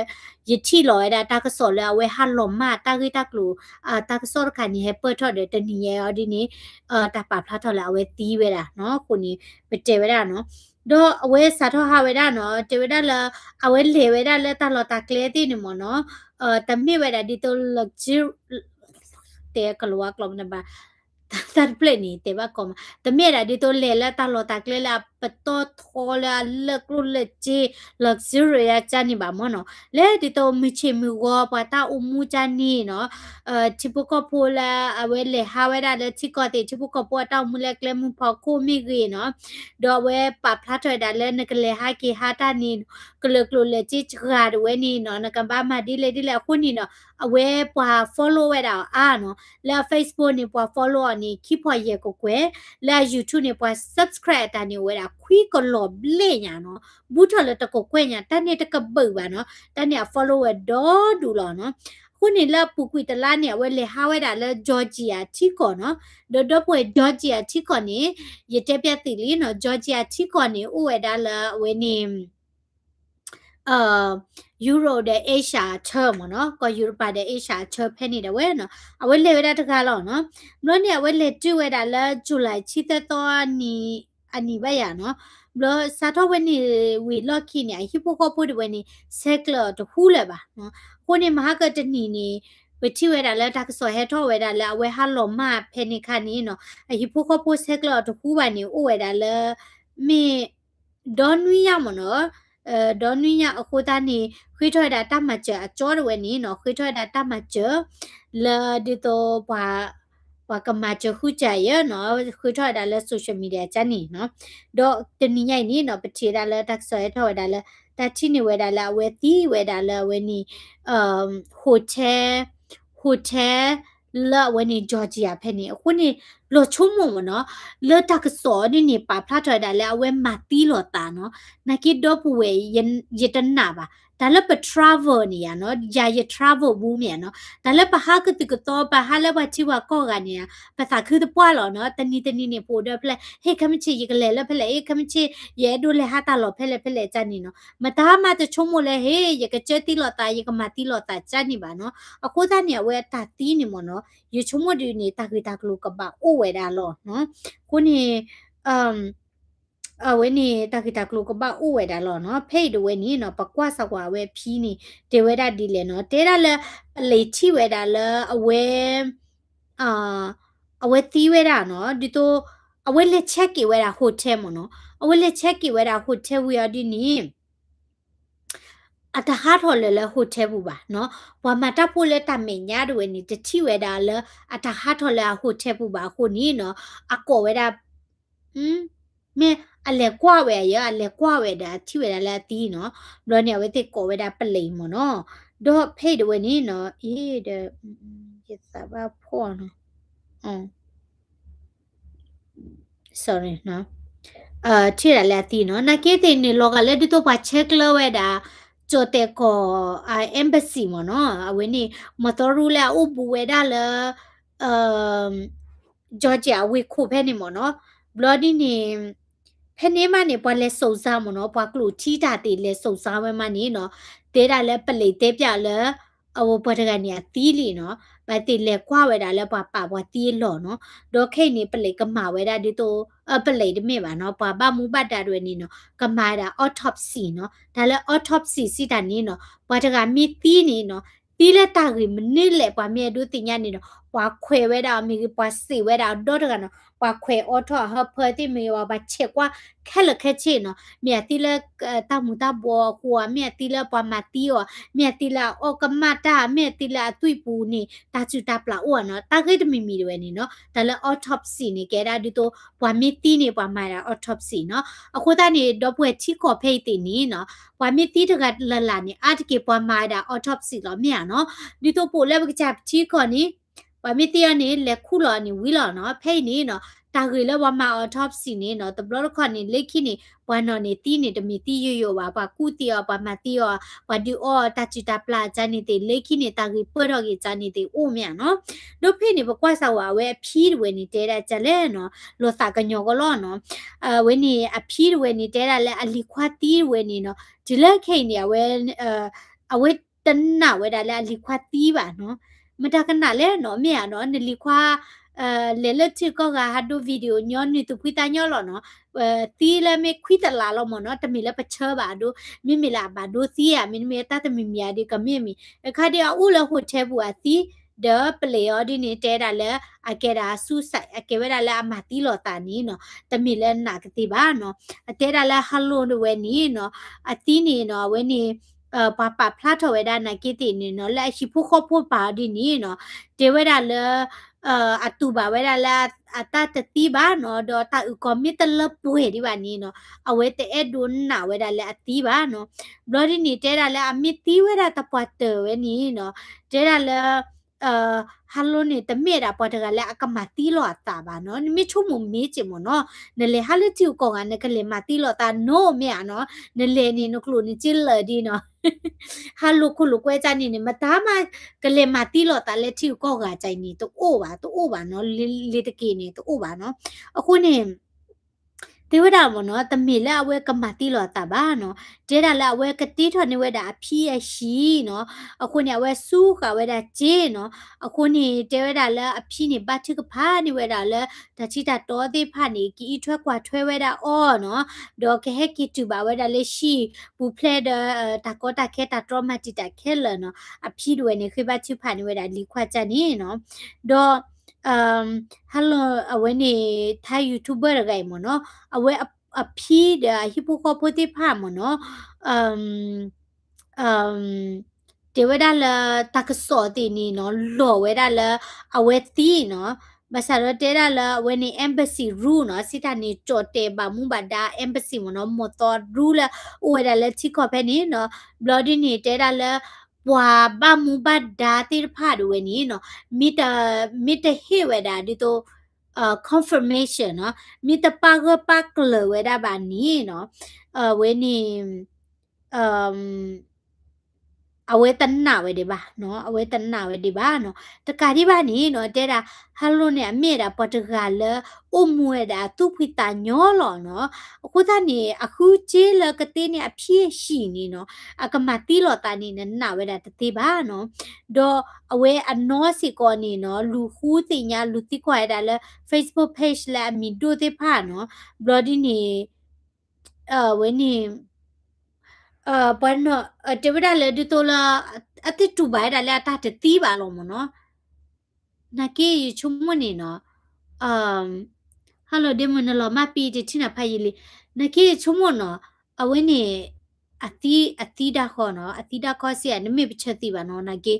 ယထံၣ်လီၤဝဲဒၣ်တၢ်ကစီၣ်လၢအဝဲဟးလီၤမၢ်တၢ်ဂ့ၢ်တၢ်ကျိၤ တၢ်ကစီၣ်တခါန့ၣ် ဟဲပၢၢ်ထီၣ်ဒီးတနံၤညါအီၤဒ်န့ၣ် တၢ်ပာ်ဖျါထီၣ်လၢအဝဲသံဝဲဒၣ်နီၤ, အဃိန့ၣ် ပတဲဝဲဒၣ်နီၤ ဒီးအဝဲစးထီၣ်ဟးဝဲဒၣ်နီၤ တဲဝဲဒၣ်လၢ အဝဲလဲၤဝဲဒၣ်လၢတၢ်လီၢ်တၢ်ကျဲသ့ၣ်န့ၣ်မ့ၢ်နီၤ, တမ့ၢ်ဝဲဒၣ်ဒ်သိး luxury တဲကလီၤဝါကျိာ်မနုၤဘၣ် တၢ်တဖျၢၣ်န့ၣ် တဲဘၣ်ကီမး တမ့ၢ်ဒၣ်ဒ်သိးလဲၤလၢတၢ်လီၢ်တၢ်ကျဲလၢအပတီၢ်ထီလၢအလၢၢ်ကျိၣ်လၢၢ်စ့ luxury အကါန့ၣ်ဘၣ်မ့ၢ်နီၤ, လၢဒ်သိးမုၢ်ဆ့ၣ်မုၢ်ဂီၤပှၤတၢ်အိၣ်မူကါန့ၣ်နီၤ, ထံဖိကီၢ်ဖိလၢအဝဲလဲၤဟးဝဲဒၣ်လၢထံကီၢ်သ့ၣ် ထံဖိကီၢ်ဖိအတၢ်အိၣ်မူလၢကျဲမုၢ်ဖီခိၣ်မ့ၢ်ဂ့ၤနီၤ, ဒီးအဝဲပာ်ဖျါထီၣ်ဝဲဒၣ်လၢနကလဲၤဟးက့ၤဟးတၢ်န့ၣ် ကလၢာ်ကျိၣ်လၢာ်စ့စှၤတဝဲန့ၣ်နီၤ နကဘၣ်မၤဒ်လဲၣ်ဒ်လဲၣ်အဃိန့ၣ်နီၤ အဝဲပှၤ follow ဝဲဒၣ်အီၤအါနီၤ, လၢအ Facebook န့ၣ် ပှၤ follow အီၤန့ၣ် ခံဖီယဲၢ်ကကွဲၢ်, လၢအ YouTube န့ၣ် ပှၤ subscribe အတၢ်န့ၣ်အိၣ်ဝဲဒၣ်ခွံကလီၤဘျဲၣ်ညါနီၤ, ဘူးထီၣ်လၢတကကွဲၢ်ညါ တၢ်န့ၣ်တကဘုးဘၣ်နီၤ, တၢ်န့ၣ်အ follow ဝဲဒီဒူၣ်လီၤနီၤ, အဃိန့ၣ်လၢအပူၤကွံာ်တလါန့ၣ် အဝဲလဲၤဟးဝဲဒၣ်လၢ Georgia ထံကီၢ်နီၤ, ဒီးဒီပုၢ်ဝဲၢ် Georgia ထံကီၢ်န့ၣ် ယတဲပျးသုလံနီၤ Georgia ထံကီၢ်န့ၣ် အိၣ်ဝဲဒၣ်လၢအဝဲန့ၣ် Europe ဒီး Asia အဆၢမ့ၢ်နီၤ, ကီၢ်ယူရပၤဒီး Asia အဆၢဖဲန့ၣ်ဒၣ်ဝဲနီၤ, အဝဲလဲၤဝဲဒၣ်တဂၤလီၤနီၤ, ဘျီန့ၣ် အဝဲလဲၤတုၤဝဲဒၣ်လၢ July ဆံသၢသီ အနံၤဘၣ်ယၤနီၤ, ဘျီစးထီၣ်ဝဲန့ၣ်ဝံၤလီၢ်ခံန့ၣ် အဟံၣ်ဖိဃီဖိတဝဲန့ၣ် ဆဲးကျၢအီၤတဟူလၢၤဘၣ်နီၤ, အဃိန့ၣ် မဟါကတနံၤန့ၣ် ပထံၣ်ဝဲဒၣ်လၢတၢ်ကစီၣ်ဟဲထီၣ်ဝဲဒၣ်လၢအဝဲဟးလီၤမၢ်ဖဲန့ၣ်ခါန့ၣ်နီၤ, အဟံၣ်ဖိဃီဖိဆဲးကျၢအီၤတဟူဘၣ်န့ၣ် အိၣ်ဝဲဒၣ်လၢ မ့ၢ် ဒီနွံညါမ့ၢ်နီၤ, ဒီနွံညါအဃိသတးန့ၣ် ဃ့ထီၣ်ဝဲဒၣ်တၢ်မၤစၢၤအကၠီတဝဲန့ၣ်နီၤ, ဃ့ထီၣ်ဝဲဒၣ်တၢ်မၤစၢၤ လၢဒ်သိးပှၤ ပှၤကမၤစၢၤဃုစၢ်ယဲနီၤ, ဃ့ထီၣ်ဝဲဒၣ်လၢ social media ကါန့ၣ်နီၤ, ဒီးတနံၤညါအံၤန့ၣ်နီၤ ပထံၣ်ဝဲဒၣ်လၢတၢ်ကစီၣ်ဟဲထီၣ်ဝဲဒၣ်လၢ တၢ်ထံၣ်န့ၢ်ဝဲဒၣ်လၢအဝဲသံဝဲဒၣ်လၢအဝဲန့ၣ် hotel hotel လၢအဝဲန့ၣ် Georgia ဖဲန့ၣ် အဃိန့ၣ် လီၤဆိကမိၣ်မ့ၢ်နီၤ, လၢတၢ်ကစီၣ်ဒ်န့ၣ် ပာ်ဖျါထီၣ်ဝဲဒၣ်လၢ အဝဲမၤသံလိာ်သးနီၤ, နာ်က့ဒီပုၢ်ဝဲၢ် ယတနာ်ဘၣ်, တၢ်လၢပ travel န့ၣ်ယါနီၤ, ယၤယ travel ဘူးမ့ၢ်ဧါနီၤ, တၢ်လၢပဟးကသုၣ်ကသီ ပဟးလၢပှၤထံပှၤကီၢ်ဂၤန့ၣ် ပသးခုတပှၢ်လီၤနီၤ, တနံၤတနံၤန့ၣ် ပအိၣ်ဒီးဖဲလဲၣ်, ဟ့ၣ် ခဲမုၢ်ဆ့ၣ် ယကလဲၤလၢဖဲလဲၣ်, ဟ့ၣ် ခဲမုၢ်ဆ့ၣ် ယအဲၣ်ဒိးလဲၤဟးတၢ်လီၢ်ဖဲလဲၣ်ဖဲလဲၣ်ကါန့ၣ်နီၤ, မတၤမးတဆိကမိၣ်လၢ ဟ့ၣ် ယကစၢသံလိာ်သး ယကမၤသံလိာ်သးကါန့ၣ်ဘၣ်နီၤ, အဃိသတးန့ၣ် အဝဲအတၢ်သံန့ၣ်မ့ၢ်နီၤ, ယဆိကမိၣ်ဒ်န့ၣ် တၢ်ဂ့ၢ်တၢ်ကျိၤကဘၣ်အိၣ်ဝဲဒၣ်လီၤနီၤ, အဃိန့ၣ် အဝဲန့ၣ် တၢ်ဂ့ၢ်တၢ်ကျိၤကဘၣ်အိၣ်ဝဲဒၣ်လီၤနီၤ, ဖဲအံၤတဝဲန့ၣ်နီၤ ပကွၢ်စၢ်ကွၢ်အဝဲအဖံန့ၣ် တဲဝဲဒၣ်ဒ်လဲၣ်နီၤ, တဲဒၣ်လၢ ပလံၤထံၣ်ဝဲဒၣ်လၢအဝဲ အဝဲသံဝဲဒၣ်နီၤ, ဒ်သိး အဝဲလဲၤ check in ဝဲဒၣ် hotel မ့ၢ်နီၤ, အဝဲလဲၤ check in ဝဲဒၣ် hotel ဝံၤအီၤဒ်န့ၣ် အတဟးထီၣ်လၢၤလၢ hotel ပူၤဘၣ်နီၤ, ပှၤမၤတၢ်ဖိလၢတၢ်မဲာ်ညါတဝဲန့ၣ် တထံၣ်ဝဲဒၣ်လၢ အတဟးထီၣ်လၢအ hotel ပူၤဘၣ်အဃိန့ၣ်နီၤ, အကိးဝဲဒၣ် မ့ၢ်အလဲၤကွၢ်ဝဲအယဲ အလဲၤကွၢ်ဝဲဒၣ် ထံၣ်ဝဲဒၣ်လၢအသံနီၤ, ဘျီန့ၣ် အဝဲသ့ၣ်ကိးဝဲဒၣ်ပလံၤမ့ၢ်နီၤ, ဒီးဖဲအံၤတဝဲန့ၣ်နီၤ, အ့ဒီး ယသးဘၣ်ဖှီၣ်နီၤ sorry နီၤ, ထံၣ်ဝဲဒၣ်လၢအသံနီၤ, နာ်က့သ့ၣ်န့ၣ် လီၤဂာ်လၢဒ်သိးပှၤဆဲးကျၢဝဲဒၣ် ကၠီၣ်တဲၣ်ကီၢ် embassy မ့ၢ်နီၤ, အဝဲန့ၣ် မီၢ်သီရူလၢအအိၣ်ဘူးဝဲဒၣ်လၢ Georgia အဝ့ၢ်ခိၣ်ဖဲန့ၣ်မ့ၢ်နီၤ, ဘျီဒ်န့ၣ် ဖဲန့ၣ်မးန့ၣ် ပှၤလဲၤစိာ်စါမ့ၢ်နီၤ, ပှၤကျိၣ်ထံတၢ်သ့ၣ်လဲၤစိာ်စါဝဲမးန့ၣ်နီၤ, တဲဒၣ်လၢပလံၤတဲပျးလၢ အဝဲပှၤတဂၤန့ၣ်အသံလံနီၤ, ဘၣ်သ့ၣ်လဲၤကွၢ်ဝဲဒၣ်လၢပှၤပာ်ပှၤသံအလီၢ်နီၤ, ဒီးခဲအံၤန့ၣ် ပလံၤကမၤဝဲဒၣ်ဒ်သိး အပလံၤတမ့ၢ်ဘၣ်နီၤ, ပှၤဘၣ်မူဘၣ်ဒါတဝဲန့ၣ်နီၤ, ကမၤဝဲဒၣ် autopsy နီၤ, တၢ်လၢ autopsy စံးတၢ်န့ၣ်နီၤ, ပှၤတဂၤမ့ၢ်သံန့ၣ်နီၤ, သံလၢတၢ်ဂ့ၢ်မနုၤလဲၣ် ပှၤမ့ၢ်အဲၣ်ဒိးသ့ၣ်ညါန့ၣ်နီၤ, ပှၤခွဲးဝဲဒၣ်အီၤမ့ၢ်ဂ့ၤ, ပှၤစံးဝဲဒၣ်အီၤဒီတဂၤနီၤ, ပှၤခွဲးအိးထီၣ်အဟၢဖၢသ့ၣ်မ့ၢ်ဂ့ၤ, ပှၤဆဲးကွၢ်ခဲလၢာ်ခဲဆ့နီၤ, မ့ၢ်အသံလၢ တၢ်မူၤတၢ်ဘှီးအဃိဧါ, မ့ၢ်အသံလၢပှၤမၤသံအီၤ, မ့ၢ်အသံလၢအအီၣ်ကမၣ်တၢ်, မ့ၢ်အသံလၢအသွံၣ်ပူၤန့ၣ် တၢ်စုၣ်တၢ်ပျၢ်အိၣ်ဧါနီၤ, တၢ်ဂ့ၢ်တမံၤမံၤတဝဲန့ၣ်နီၤ, တၢ်လၢ autopsy န့ၣ် ကဲဒၣ်ဒ်သိး ပှၤမ့ၢ်သံန့ၣ် ပှၤမၤဒၣ် autopsy နီၤ, အဃိသတးန့ၣ် ဒီပုၢ်ဝဲၢ်ထံကီၢ်ဖဲအံၤသ့ၣ်န့ၣ်နီၤ, ပှၤမ့ၢ်သံတဂၤလၢ်လၢ်န့ၣ် အါတက့ၢ်ပှၤမၤဝဲဒၣ် autopsy လီၤမ့ၢ်ဧါနီၤ, ဒ်သိးပအိၣ်လၢပကစၢ်ပထံကီၢ်န့ၣ် ပှၤမ့ၢ်သံအီၤန့ၣ် လဲၤခူၣ်လီၤအီၤန့ၣ်ဝံၤလီၤနီၤ, ဖဲအံၤန့ၣ်နီၤ တၢ်ဂ့ၢ်လၢပှၤမၤ autopsy န့ၣ်နီၤ တဘျီတခီၣ်န့ၣ် လၢခံန့ၣ် ပှၤနီၢ်န့ၣ်သံန့ၣ် တမ့ၢ်သံယိာ်ယိာ်ဘၣ်, ပှၤကူၣ်သံအီၤ ပှၤမၤသံအီၤ ပှၤဒုးအီအီၤတၢ်စုၣ်တၢ်ပျၢ်အကါန့ၣ်သ့ၣ် လၢခံန့ၣ် တၢ်ဂ့ၢ်ပၢၢ်ထီၣ်က့ၤအကါန့ၣ်သ့ၣ်အိၣ်မ့ၢ်ဧါနီၤ, ဒီးဖဲန့ၣ် ပကွၢ်စၢ်ဝဲအဝဲအဖံတဝဲန့ၣ် တဲဒၣ်ကလဲၣ်နီၤ, လီၤသးကညီၤကီးလီၤနီၤ, အဝဲန့ၣ်အဖံတဝဲန့ၣ် တဲဒၣ်လၢအလံၤခွါသံတဝဲန့ၣ်နီၤ, တုၤလၢခဲအံၤန့ၣ် အဝဲ အဝဲတနာ်ဝဲဒၣ်လၢအလံၤခွါသံဘၣ်နီၤ, မတၤကနာ်လဲၣ်နီၤ မ့ၢ်ဧါနီၤ နလံၤခွါ လဲၤလၢထံဂုၤကီၢ်ဂၤဟးဒိ video ညီ နုာ်သူၣ်ဖှံသးညီလီၤနီၤ. သံလၢမ့ၢ်ခွံတလးလီၤမ့ၢ်နီၤ, တမ့ၢ်လၢပဆၢဘၣ်အဒိ, မ့မ့ၢ်လၢအဘၣ်ဒိသံဧါ, မ့တမ့ၢ်တၢ်တမံၤမံၤဧါဒီးကမ့ၢ်မံၤ, အခါဒ်အအိၣ်လၢ hotel ပူၤအသံ, ဒီးပလံးအီၤဒ်န့ၣ် တဲဒၣ်လၢ အကဲဒၣ် suicide, အကဲဝဲဒၣ်လၢအမၤသံလီၤသးန့ၣ်နီၤ, တမ့ၢ်လၢနာ်ကသ့ဘၣ်နီၤ. အတဲဒၣ်လၢ Hello ဝဲန့ၣ်နီၤ, အသံန့ၣ်နီၤ, အဝဲန့ၣ် ပှၤပာ်ဖျါထီၣ်ဝဲဒၣ်နာ်က့သ့ၣ်န့ၣ်နီၤ, လၢအဟံၣ်ဖိဃီဖိပာ်အီၤဒ်န့ၣ်နီၤ, တဲဝဲဒၣ်လၢ အတူၢ်ဘၣ်ဝဲဒၣ်လၢအတၢ်တသံဘၣ်နီၤ, ဒီးတၢ်အုၣ်ကီၤမ့ၢ်တလၢပှဲၤဒံးဘၣ်န့ၣ်နီၤ, အဝဲတအဲၣ်ဒိးနာ်ဝဲဒၣ်လၢအသံဘၣ်နီၤ. ဘျီဒ်န့ၣ် တဲဒၣ်လၢအမ့ၢ်သံဝဲဒၣ်သပှၢ်တၢၢ်ဝဲန့ၣ်နီၤ, တဲဒၣ်လၢ Hello န့ၣ် တမ့ၢ်ဒၣ်ပှၤတဂၤလၢအကမၤသံလီၤအသးဘၣ်နီၤ, နမ့ၢ်ဆိကမိၣ်မ့ၢ်က့ၤမ့ၢ်နီၤ, နလဲၤဟးလၢထံဂုၤကီၢ်ဂၤ နကလဲၤမၤသံလီၤသးနီၤ မ့ၢ်ဧါနီၤ, နလဲၤန့ၣ် နကျိၣ်နစ့လၢာ်ဒ်နီၤ ဟးလိာ်ခိၣ်လိာ်ကွဲကၢ်န့ၣ်န့ၣ် မတၤမး ကလဲၤမၤသံလီၤသးလၢထံဂုၤကီၢ်ဂၤကၢ်အံၤန့ၣ် တအိၣ်ဘၣ် တအိၣ်ဘၣ်နီၤ, လ့ၤတက့ၢ်န့ၣ် တအိၣ်ဘၣ်နီၤ. အဃိန့ၣ် တဲဝဲဒၣ်မ့ၢ်နီၤ, တမ့ၢ်လၢအဝဲကမၤသံလီၤအသးဘၣ်နီၤ, တဲဒၣ်လၢအဝဲကတ့ထီၣ်န့ၢ်ဝဲဒၣ်အဖံအဟံၣ်နီၤ, အဃိန့ၣ် အဝဲစူဃာ်ဝဲဒၣ်စ့နီၤ, အဃိန့ၣ် တဲဝဲဒၣ်လၢအဖံန့ၣ် ဘါထုကဖၣ်န့ၢ်ဝဲဒၣ်လၢ တၢ်ထံတၢ်တီသ့ၣ်တဖၣ်န့ၣ် ကအံးထွဲကွၢ်ထွဲဝဲဒၣ်အီၤနီၤ, ဒီးကဟဲက့ၤတုၤဘၣ်ဝဲဒၣ်လၢဟံၣ်ပူၤဖျဲးဒီး တၢ်ကီတၢ်ခဲတၢ်တြီမၤတံာ်တာ်ခဲလၢာ်နီၤ, အဖံတဝဲန့ၣ် ဃ့ဘါထုကဖၣ်န့ၢ်ဝဲဒၣ်လံၤခွါကၢ်န့ၣ်နီၤ, ဒီး ဟဲလီၤ အဝဲန့ၣ် Thai YouTuber တဂၤအံၤမ့ၢ်နီၤ, အဝဲအဖံဒီးအဟံၣ်ဖိဃီဖိသ့ၣ်တဖၣ်မ့ၢ်နီၤ, တဲဝဲဒၣ်လၢတၢ်ကစီၣ်သ့ၣ်န့ၣ်နီၤ လီၤဝဲဒၣ်လၢအဝဲသံနီၤ, ဘၣ်ဆၣ်ဒီးတဲဒၣ်လၢအဝဲန့ၣ် embassy rule နီၤ, စံးတၢ်န့ၣ် ကၠီၣ်တဲာ်ဘၣ်မူဘၣ်ဒါ embassy မ့ၢ်နီၤ, မ့ၢ်သီ rule လၢအိၣ်ဝဲဒၣ်လၢထံကီၢ်ဖဲန့ၣ်နီၤ, ဘျီဒ်န့ၣ် တဲဒၣ်လၢ ပှၤဘၣ်မူဘၣ်ဒါသ့ၣ်တဖၣ်ဒၣ်ဝဲန့ၣ်နီၤ, မ့ၢ်တ မ့ၢ်တဟ့ၣ်ဝဲဒၣ်ဒ်သိး confirmation နီၤ, မ့ၢ်တပာ်ဂၢၢ်ပာ်ကျၢၤဝဲဒၣ်ဘၣ်န့ၣ်နီၤ, အဝဲန့ၣ် အဝဲတနာ်ဝဲဒံးဘၣ်နီၤ, အဝဲတနာ်ဝဲဒံးဘၣ်နီၤ. တကးဒံးဘၣ်န့ၣ်နီၤ တဲဒၣ် Hello န့ၣ် အမ့ၢ်ဝဲဒၣ်ပှၤတဂၤလၢ အိၣ်မူဝဲဒၣ်သူၣ်ဖှံသးညီလီၤနီၤ. အဃိသတးန့ၣ် အဃုစ့လၢကတ့န့ၢ်အဖံအဟံၣ်န့ၣ်နီၤ, အကမၤသံလီၤသးန့ၣ် နနာ်ဝဲဒၣ်တသ့ဘၣ်နီၤ. ဒီးအဝဲအနီၢ်စ့ၢ်ကီးန့ၣ်နီၤ လူၤဃုသ့ၣ်ညါ လူၤသံကွၢ်ဝဲဒၣ်လၢ Facebook page လၢအမံၤဒိၣ်သ့ၣ်တဖၣ်နီၤ. ဘျီဒ်န့ၣ် အဝဲန့ၣ် ပှၤနီၤ တဲဝဲဒၣ်လၢဒ်သိးလၢ အသ့ၣ်တူၢ်ဘၣ်ဝဲဒၣ်လၢအတၢ်တသံဘၣ်လီၤမ့ၢ်နီၤ. နာ်က့ယဆိကမိၣ်န့ၣ်နီၤ, Hello ဒ့မုၣ် နလီၤမၢ်ပံတထံၣ်နၤဖးယံာ်လံ. နာ်က့ယဆိကမိၣ်နီၤ, အဝဲန့ၣ် အသံ အသံဒၣ်ဃီနီၤ, အသံဒၣ်ဃီစ့ၢ် နမ့ၢ်ပဆၢသံဘၣ်နီၤ, နာ်က့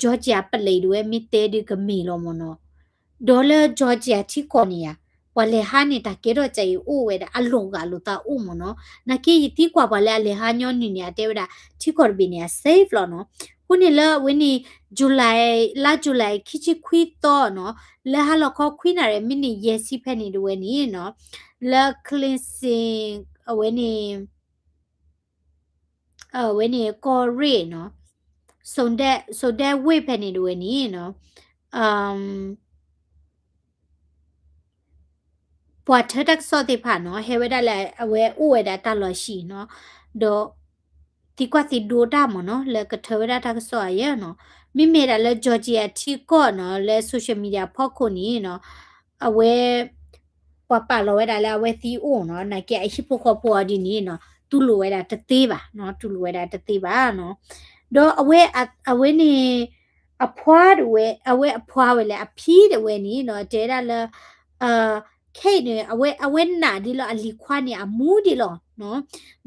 Georgia ပလံးဒၣ်ဝဲ မ့ၢ်တဲဒုးကမ့ၢ်လီၤမ့ၢ်နီၤ. ဒီးလၢ Georgia ထံကီၢ်န့ၣ်ယါ, ပှၤလဲၤဟးန့ၣ် တၢ်ကဲထီၣ်ကၢ်အံၤအိၣ်ဝဲဒၣ် အလီၢ်ဂာ်လိာ်သးအိၣ်မ့ၢ်နီၤ. နာ်က့ယသံကွၢ်ပှၤလၢအလဲၤဟးညီနုၢ်န့ၣ် အတဲဝဲဒၣ် ထံကီၢ်တဘ့ၣ်န့ၣ် အ safe လီၤနီၤ. အဃိန့ၣ်လၢအဝဲန့ၣ် July လါ July ခံဆံခွံသီနီၤ, လၢဟါလီၤခီခွံနၣ်ရံၣ် မံးနံးယဲၢ်ဆံဖဲန့ၣ်ဒၣ်ဝဲန့ၣ်နီၤ, လၢ Clemson အဝဲန့ၣ် အဝဲန့ၣ် ကီၢ်ရ့ၣ်နီၤ, စိဒဲ စိဒဲဝ့ၢ်ဖဲန့ၣ်ဒၣ်ဝဲန့ၣ်နီၤ, ပှၤထၢတၢ်ကစီၣ်သ့ၣ်တဖၣ်နီၤ ဟဲဝဲဒၣ်လၢအဝဲအိၣ်ဝဲဒၣ်တၢ်လီၢ်ဆံးနီၤ, ဒီး သံကွၢ်သံဒိးတၢ်မ့ၢ်နီၤ လၢကထၢဝဲဒၣ်တၢ်ကစီၣ်အယဲၢ်နီၤ, မ့မ့ၢ်ဒၣ်လၢ Georgia ထံကီၢ်နီၤ လၢ social media ဖီခိၣ်န့ၣ်နီၤ, အဝဲ ပှၤပာ်လီၤဝဲဒၣ်လၢအဝဲသံအိၣ်နီၤ, နာ်က့အဟံၣ်ဖိဃီဖိအီၤဒ်န့ၣ်နီၤ တူၢ်လိာ်ဝဲဒၣ်တသ့ဘၣ်နီၤ, တူၢ်လိာ်ဝဲဒၣ်တသ့ဘၣ်နီၤ, ဒီးအဝဲ အဝဲန့ၣ် အဖှါဒၣ်ဝဲ အဝဲအဖှါဝဲလၢ အဖံဒၣ်ဝဲန့ၣ်နီၤ တဲဒၣ်လၢ Kate န့ၣ် အဝဲ အဝဲနာ်ဒ်လီၤ အလံၤခွါန့ၣ် အမူဒ်လီၤနီၤ,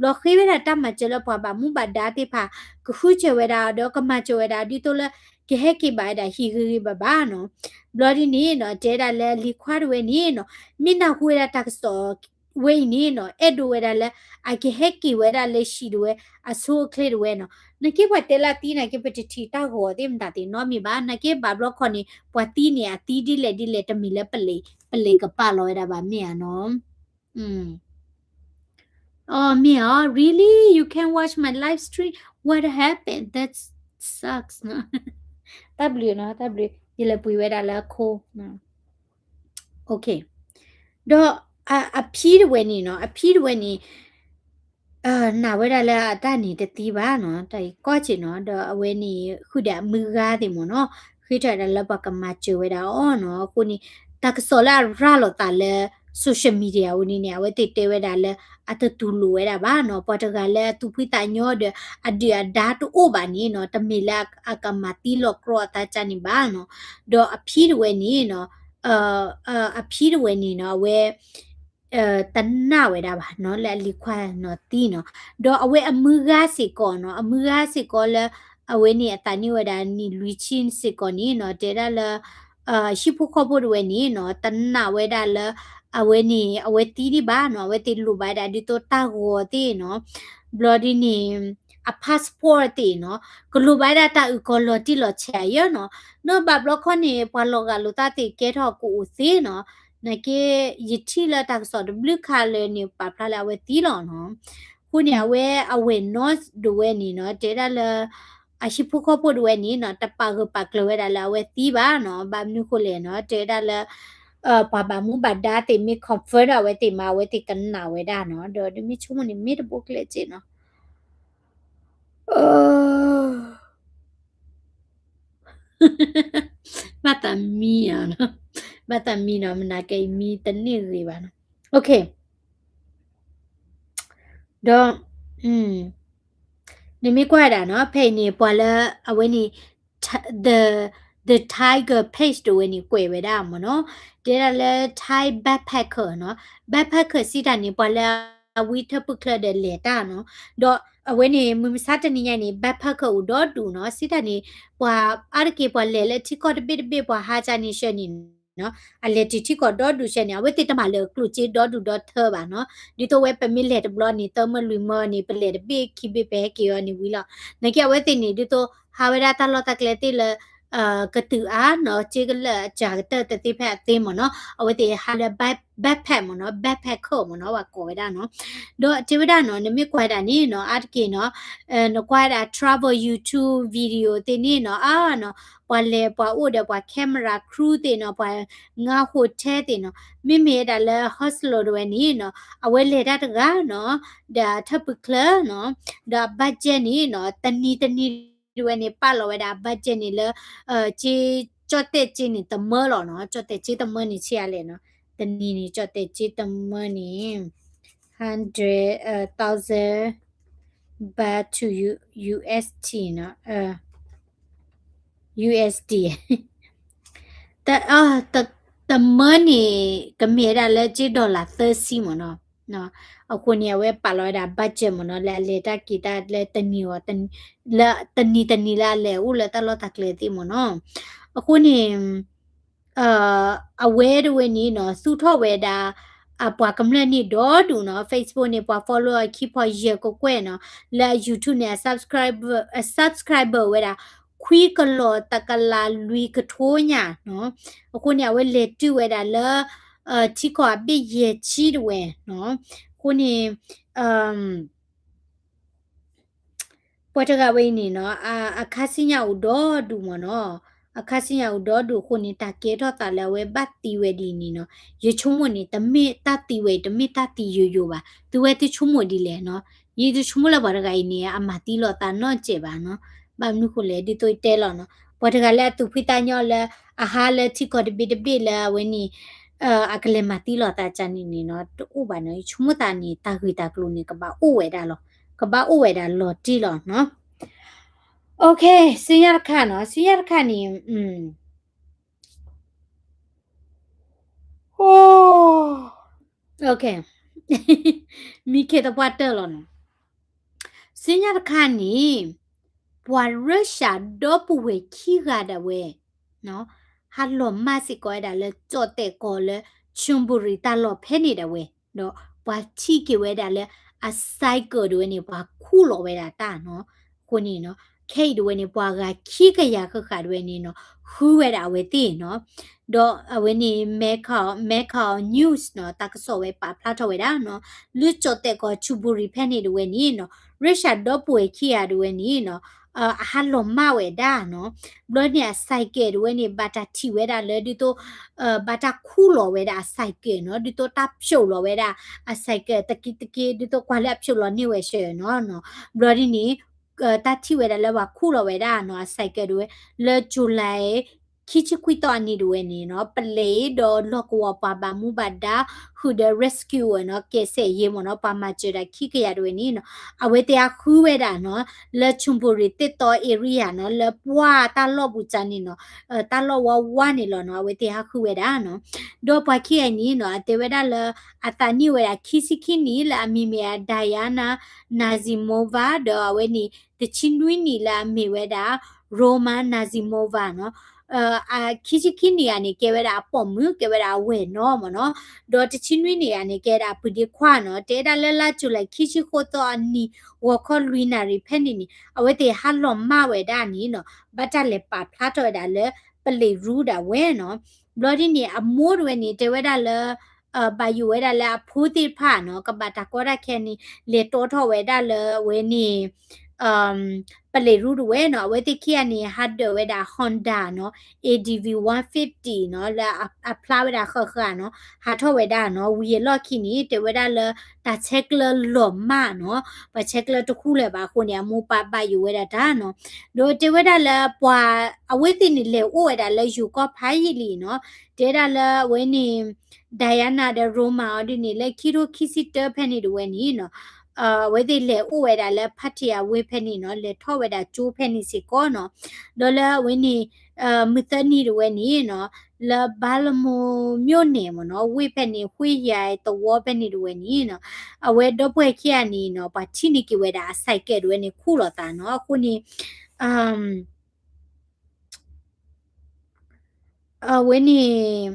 ဘျီဃ့ဝဲဒၣ်တၢ်မၤစၢၤလၢပှၤဘၣ်မူဘၣ်ဒါသ့ၣ်တဖၣ် ကဃုစၢၤဝဲဒၣ် ဒီးကမၤစၢၤဝဲဒၣ် ဒ်သိးလၢ ကဟဲက့ၤဘၣ်ဝဲဒၣ်ဟံၣ်ဂ့ၤဂ့ၤဘၣ်ဘၣ်နီၤ, ဘျီဒ်န့ၣ်နီၤ တဲဒၣ်လၢလံၤခွါဒၣ်ဝဲန့ၣ်နီၤ မ့ၢ်နၢ်ဟူဝဲဒၣ်တၢ်ကစီၣ်ဝဲအံၤန့ၣ်နီၤ အဲၣ်ဒိးဝဲဒၣ်လၢ အကဟဲက့ၤဝဲဒၣ်လၢဟံၣ်ဒၣ်ဝဲ အဆိအချ့ဒၣ်ဝဲနီၤ, နာ်က့ပှၤတဲလၢအသံနာ်က့ ပတထံၣ်တၢ်ဂီၤသ့ၣ်မတၤသ့ၣ်နီတမံၤဘၣ်, နာ်က့ဘၣ်ဘျီခီန့ၣ် ပှၤသံန့ၣ် အသံဒ်လဲၣ်ဒ်လဲၣ် တမ့ၢ်လၢပလံၤ ပလံၤကပာ်လီၤဝဲဒၣ်ဘၣ်မ့ၢ်ဧါနီၤ. အမ့ၢ်ဧါ, Really? You can watch my live stream? What happened? That sucks နီၤ, တၢ်ဘျုးနီၤ တၢ်ဘျုး, ယလဲၤပှ့ၤဝဲဒၣ်လၢအခိၣ် ဒီးအဖံဒၣ်ဝဲန့ၣ်နီၤ အဖံဒၣ်ဝဲန့ၣ် နာ်ဝဲဒၣ်လၢအတၢ်န့ၣ်တသ့ဘၣ်နီၤ, တၢ်အံၤကီၢ်စ့ၢ်နီၤ, ဒီးအဝဲန့ၣ် ဃုာ်ဒီးအမုၢ်ဂၤသ့ၣ်မ့ၢ်နီၤ, ဃ့ထီၣ်ဝဲဒၣ်လၢပှၤကမၤစၢၤဝဲဒၣ်အီၤနီၤ. အဃိန့ၣ် တၢ်ကစီၣ်လၢအရၤလီၤသးလၢ social media အဝဲန့ၣ်န့ၣ် အဝဲသ့ၣ်တဲဝဲဒၣ်လၢ အတတူၢ်လိာ်ဝဲဒၣ်ဘၣ်နီၤ. ပှၤတဂၤလၢအသူၣ်ဖှံသးညီဒီး အဒုၣ်အဒါတအိၣ်ဘၣ်န့ၣ်နီၤ တမ့ၢ်လၢအကမၤသံလီၤကြီအသးကၢ်န့ၣ်ဘၣ်နီၤ. ဒီးအဖံတဝဲန့ၣ်နီၤ အဖံတဝဲန့ၣ်နီၤ အဝဲ တနာ်ဝဲဒၣ်ဘၣ်နီၤ လၢအလံၤခွါနီၤသံနီၤ. ဒီးအဝဲအမုၢ်ဂၤစ့ၢ်ကီးနီၤ အမုၢ်ဂၤစ့ၢ်ကီးလၢ အဝဲန့ၣ်အသးနံၣ်ဝဲဒၣ်နံၣ်လွံၢ်ဆံစ့ၢ်ကီးန့ၣ်နီၤ တဲဒၣ်လၢ ဟံၣ်ဖိဃီဖိတဝဲန့ၣ်နီၤ တနာ်ဝဲဒၣ်လၢ အဝဲန့ၣ် အဝဲသံဒံးဘၣ်နီၤ အဝဲသ့ၣ်လိၣ်ဘၣ်ဒၣ်ဒ်သိးတၢ်ဂီၤသ့ၣ်နီၤ. ဘျီဒ်န့ၣ် အ passport သ့ၣ်နီၤ ကလိၣ်ဘၣ်ဒၣ်တၢ်အုၣ်ကီၤလီၤတံၢ်လီၤဆဲးအယၢနီၤ. နီၢ်ဘၣ်ဘျီခီန့ၣ် ပှၤလီၤဂာ်လိာ်သးသ့ၣ်ကဲထီၣ်ကအိၣ်သ့နီၤ. နာ်က့ ယထံၣ်လၢတၢ်ကစီၣ်တဘျုးခါလၢန့ၣ် ပာ်ဖျါလၢအဝဲသံလီၤနီၤ. အဃိန့ၣ် အဝဲအဝဲၢ်နီတဝဲန့ၣ်နီၤ တဲဒၣ်လၢ အဟံၣ်ဖိဃီဖိတဝဲန့ၣ်နီၤ တပာ်ဂၢၢ်ပာ်ကျၢၤဝဲဒၣ်လၢအဝဲသံဘၣ်နီၤ. ဘၣ်မနုၤဃိလဲၣ်နီၤ တဲဒၣ်လၢ ပှၤဘၣ်မူဘၣ်ဒါသ့ၣ်မ့ၢ် confirm ဒီးအဝဲသ့ၣ်မး အဝဲသ့ၣ်ကနာ်ဝဲဒၣ်နီၤ. ဒီးဒ်မ့ၢ်ဆိကမိၣ်န့ၣ် မ့ၢ်တဘိကျဲးစ့နီၤ ဘၣ်သးမံနီၤ, ဘၣ်သးမံနီၤ, မနၤက့မံတန့ၢ်ဂ့ၤဘၣ်နီၤ. ဒီး နမ့ၢ်ကွၢ်ဒၣ်နီၤ ဖဲအံၤန့ၣ် ပှၤလၢအဝဲန့ၣ် the the Tiger page တဝဲန့ၣ် ကွဲးဝဲဒၣ်မ့ၢ်နီၤ, တဲဒၣ်လၢ Thai backpacker နီၤ, backpacker စံးတၢ်န့ၣ် ပှၤလၢအဝံထၢဖုချၢဒီးလဲၤတၢ်နီၤ, ဒီးအဝဲန့ၣ် မုၢ်မဆါတနံၤညါန့ၣ် backpacker အိၣ်ဒီဒူၣ်နီၤ, စံးတၢ်န့ၣ် ပှၤအါတက့ၢ်ပှၤလဲၤလၢထံကီၢ်တဘ့ၣ်တဘ့ၣ် ပှၤဟးကၢ်န့ၣ်ဆှၢန့ၣ်နီၤ, အလဲၤတုၤထံကီၢ်ဒီဒူၣ်ဆှၢန့ၣ် အဝဲသ့ၣ်တမၤလၢာ်ကျိၣ်စ့ဒီဒူၣ်ဒီထၢဘၣ်နီၤ, ဒ်သိးဝဲပမ့ၢ်လဲၤတဘျီန့ၣ် သၢမၢလွံၢ်မၢန့ၣ် ပလဲၤတဘ့ၣ်ခံဘ့ၣ်ပဟဲက့ၤအီၤန့ၣ်ဝံၤလီၤ, နာ်က့အဝဲသ့ၣ်န့ၣ် ဒ်သိးဟးဝဲဒၣ်တၢ်လီၢ်တၢ်ကျဲသ့ၣ်လၢ ကတုၤအါနီၤ, စ့ကလၢာ်အစှၤကတၢၢ်တသ့ဖဲအသ့မ့ၢ်နီၤ, အဝဲသ့ၣ်ဟးလၢ backpack မ့ၢ်နီၤ, backpacker မ့ၢ်နီၤ, ပှၤကိးဝဲဒၣ်နီၤ, ဒီးတဲဝဲဒၣ်နီၤ, နမ့ၢ်ကွၢ်ဒၣ်န့ၣ်နီၤ, အါတက့ၢ်နီၤ, နကွၢ်ဒၣ် travel YouTube video သ့ၣ်န့ၣ်နီၤ, အါနီၤ, ပှၤလဲၤပှၤအိၣ်ဒီးပှၤ camera crew သ့ၣ်နီၤ, ပှၤငါ hotel သ့ၣ်နီၤ, မ့မ့ၢ်ဝဲဒၣ်လၢ Hostel တဝဲန့ၣ်နီၤ, အဝဲလဲၤတၢ်တဂၤနီၤ, ဒီးထၢဖုချၢနီၤ, ဒီး budget န့ၣ်နီၤ, တနံၤတနံၤ တဝဲန့ၣ် ပာ်လီၤဝဲဒၣ် budget န့ၣ်လၢ စ့ ကၠီၣ်တဲၣ်စ့န့ၣ် တမၢလီၤနီၤ, ကၠီၣ်တဲၣ်စ့တမၢန့ၣ် ဆံးအါလဲၣ်နီၤ, တနံၤန့ၣ် ကၠီၣ်တဲၣ်စ့တမၢန့ၣ် hundred thousand baht to U- UST နီၤ, USD တ တမၢန့ၣ် ကမ့ၢ်ဝဲဒၣ်လၢစ့ dollar သၢဆံမ့ၢ်နီၤ. အဃိန့ၣ် အဝဲပာ်လီၤဝဲဒၣ် budget မ့ၢ်နီၤ, လၢအလဲၤတၢ်က့ၤတၢ်လၢတနံၤအီၤ လၢတနံၤတနံၤလၢအလဲၤအိၣ်လၢတၢ်လီၢ်တၢ်ကျဲသ့ၣ်မ့ၢ်နီၤ. အဃိန့ၣ် အဝဲတဝဲန့ၣ်နီၤ သူၣ်ထီၣ်ဝဲဒၣ် အပှၤကမျၢၢ်န့ၣ်ဒီဒူၣ်နီၤ, Facebook န့ၣ် ပှၤ follow အခံဖီယဲၢ်ကကွဲၢ်နီၤ, လၢအ YouTube န့ၣ် အ subscriber အ subscriber ဝဲဒၣ် ခွံကလီၢ်တကလးလွံၢ်ကထိညါနီၤ. အဃိန့ၣ် အဝဲလဲၤတုၤဝဲဒၣ်လၢ ထံကီၢ်အဘ့ၣ်ယဲၢ်ဆံတဝဲနီၤ. အဃိန့ၣ် ပှၤတဂၤဝဲအံၤန့ၣ်နီၤ အခါဆူညါအိၣ်ဒီဒူၣ်မ့ၢ်နီၤ, အခါဆူညါအိၣ်ဒီဒူၣ်အဃိန့ၣ် တၢ်ကဲထီၣ်သးလၢအဝဲဘၣ်သံဝဲဒ်အံၤန့ၣ်နီၤ, ယဆိကမိၣ်န့ၣ် တမ့ၢ်တၢ်သံဝဲအံၤ တမ့ၢ်တၢ်သံယိာ်ယိာ်ဘၣ်. သုဝဲသုဆိကမိၣ်ဒ်လဲၣ်နီၤ, ယတဆိကမိၣ်လၢပှၤတဂၤအံၤန့ၣ် အမၤသံလီၤသးနီတစဲးဘၣ်နီၤ. ဘၣ်မနုၤဃိလဲၣ် ဒ်သိးယတဲလီၤနီၤ, ပှၤတဂၤလၢအသူၣ်ဖှံသးညီလၢ အဟးလၢထံကီၢ်တဘ့ၣ်တဘ့ၣ်လၢအဝဲန့ၣ် အကလဲၤမၤသံလီၤသးကန့ၣ်န့ၣ်နီၤ တအိၣ်ဘၣ်နီၤ. ယဆိကမိၣ်သးန့ၣ် တၢ်ဂ့ၢ်တၢ်ကျိၤန့ၣ် ကဘၣ်အိၣ်ဝဲဒၣ်လီၤ, ကဘၣ်အိၣ်ဝဲဒၣ်လီၤတံၢ်လီၤနီၤ. ဆူညါတခါနီၤ, ဆူညါတခါန့ၣ် မံခ့သပှၢ်တၢၢ်လီၤနီၤ. ဆူညါတခါန့ၣ် ပှၤရၢၡၢၣ်ဒီပုၢ်ဝဲၢ်ခံဂၤဒၣ်ဝဲ ဟးလီၤမၢ်စ့ၢ်ကီးဝဲဒၣ်လၢကၠီၣ်တဲၣ်ကီၢ်လၢ Chonburi တၢ်လီၢ်ဖဲန့ၣ်ဒၣ်ဝဲ, ဒီးပှၤထံၣ်က့ၤဝဲဒၣ်လၢအ cycle တဝဲန့ၣ် ပှၤခူၣ်လီၤဝဲဒၣ်တၢ်နီၤ. အဃိန့ၣ်နီၤ ခဲအံၤတဝဲန့ၣ် ပှၤဂၤခံကယၤဃၣ်ဃၣ်တဝဲန့ၣ်နီၤ ဃုဝဲဒၣ်အဝဲသ့ၣ်နီၤ. ဒီးအဝဲန့ၣ် Metro Metro News နီၤ တၢ်ကစီၣ်ဝဲပာ်ဖျါထီၣ်ဝဲဒၣ်နီၤ လၢကၠီၣ်တဲၣ်ကီၢ် Chonburi ဖဲန့ၣ်တဝဲန့ၣ်နီၤ ရၢၡၢၣ်ဒီပုၢ်ဝဲၢ်ခံဂၤတဝဲန့ၣ်နီၤ အဟးလီၤမၢ်ဝဲဒၣ်နီၤ. ဘျီန့ၣ်အ cycle တဝဲန့ၣ် ဘၣ်တၢ်ထံၣ်ဝဲဒၣ်လၢဒ်သိး ဘၣ်တၢ်ခူၣ်လီၤဝဲဒၣ်အ cycle နီၤ, ဒ်သိးတၢ်ဖျိးလီၤဝဲဒၣ်အ cycle တက့တက့ ဒ်သိးကွၢ်လၢအဖျိးလီၤန့ၢ်ဝဲဆၢနီၤ. ဘျီဒ်န့ၣ် တၢ်ထံၣ်ဝဲဒၣ်လၢပှၤခူၣ်လီၤဝဲဒၣ်နီၤ အ cycle တဝဲ လၢ July ခံဆံခွံသီအနံၤတဝဲန့ၣ်နီၤ ပလံးဒီးလီၢ်ကဝီၤပှၤဘၣ်မူဘၣ်ဒါ ဃုာ်ဒီး rescuer နီၤ ကယ်ဆယ်ရေး မ့ၢ်နီၤ ပှၤမၤစၢၤတၢ်ခံကယၤတဝဲန့ၣ်နီၤ အဝဲသ့ၣ်ဟးဃုဝဲဒၣ်နီၤ လၢ ချွန်ဘူရီ သစ်တော area နီၤ လၢပှၢ်တၢ်လီၢ်ပူၤစ့ၢ်န့ၣ်နီၤ တၢ်လီၢ်ဝါဝါန့ၣ်လီၤနီၤ အဝဲသ့ၣ်ဟးဃုဝဲဒၣ်နီၤ ဒီးပှၤခံဂၤအံၤန့ၣ်နီၤ အတဲဝဲဒၣ်လၢ အသးနံၣ်ဝဲဒၣ်ခံဆံခံနံၣ်လၢအမံၤမ့ၢ် Diana Nazimova ဒီးအဝဲန့ၣ် တဆံနွံနံၣ်လၢအမ့ၢ်ဝဲဒၣ် Roma Nazimova နီၤ ခံဆံခံနံၣ်ဂၤန့ၣ် ကဲဝဲဒၣ်အပိာ်မုၣ် ကဲဝဲဒၣ်အဝဲၢ်နီၤမ့ၢ်နီၤ ဒီးတဆံနွံနံၣ်ဂၤန့ၣ် ကဲဒၣ်အပုၢ်ဒ့ခွါနီၤ တဲဒၣ်လၢလါကၠူၤလဲၣ်ခံဆံဃိးသီအနံၤ ဂီၤခီလွံၢ်နၣ်ရံၣ်ဖဲန့ၣ်န့ၣ် အဝဲသ့ၣ်ဟးလီၤမၢ်ဝဲဒၣ်န့ၣ်နီၤ ဘၣ်တၢ်လဲၤပာ်ဖျါထီၣ်ဝဲဒၣ်လၢ ပလံးရူဒၣ်ဝဲနီၤ ဘျီဒ်န့ၣ် အမိၢ်တဝဲန့ၣ် တဲဝဲဒၣ်လၢ ဘၣ်ယိၣ်ဝဲဒၣ်လၢအဖိသ့ၣ်တဖၣ်နီၤ ကဘၣ်တၢ်ကီတၢ်ခဲန့ၣ် လဲၤတီထီၣ်ဝဲဒၣ်လၢအဝဲန့ၣ် ပလံးရူဒၣ်ဝဲနီၤ အဝဲသ့ၣ်ခံဂၤန့ၣ် ဟးဒၢးဝဲဒၣ် Honda နီၤ A D V one fifty နီၤ လၢအဖျါဝဲဒၣ်ဃၣ်ဃၣ်နီၤ ဟးထီၣ်ဝဲဒၣ်နီၤ ဝံၤအလီၢ်ခံန့ၣ် တဲဝဲဒၣ်လၢ တၢ်ဆဲးကျၢလီၤမၢ်နီၤ ပှၤဆဲးကျၢတဃူလၢၤဘၣ်အဃိန့ၣ် အမိၢ်ပၢ်ဘၣ်ယိၣ်ဝဲဒၣ်တၢ်နီၤ ဒီးတဲဝဲဒၣ်လၢပှၤ အဝဲသ့ၣ်န့ၣ်လဲၤအိၣ်ဝဲဒၣ်လၢယိၤကီၢ်ဖးယံာ်လံနီၤ တဲဒၣ်လၢအဝဲန့ၣ် Diana ဒီး Roma အီၤဒ်န့ၣ် လၢခံထိခံဆံတၢဖဲန့ၣ်တဝဲန့ၣ်နီၤ အဝဲသ့ၣ်လဲၤအိၣ်ဝဲဒၣ်လၢ ဖါတံၢ်အဝ့ၢ်ဖဲန့ၣ်နီၤ လဲၤထီၣ်ဝဲဒၣ်ကၠိဖဲန့ၣ်စ့ၢ်ကီးနီၤ ဒီးလၢအဝဲန့ၣ် မုၢ်သၢနံၤတဝဲန့ၣ်နီၤ လၢဘါလမိၤ မြို့နယ် မ့ၢ်နီၤ ဝ့ၢ်ဖဲန့ၣ် ဝ့ၢ်ယၤသဝီဖဲန့ၣ်တဝဲန့ၣ်နီၤ အဝဲဒီပုၢ်ဝဲၢ်ခံဂၤန့ၣ်နီၤ ပှၤထံၣ်န့ၢ်က့ၤဝဲဒၣ်အ cycle တဝဲန့ၣ်ခူၣ်လီၤသးနီၤ အဃိန့ၣ် အဝဲန့ၣ်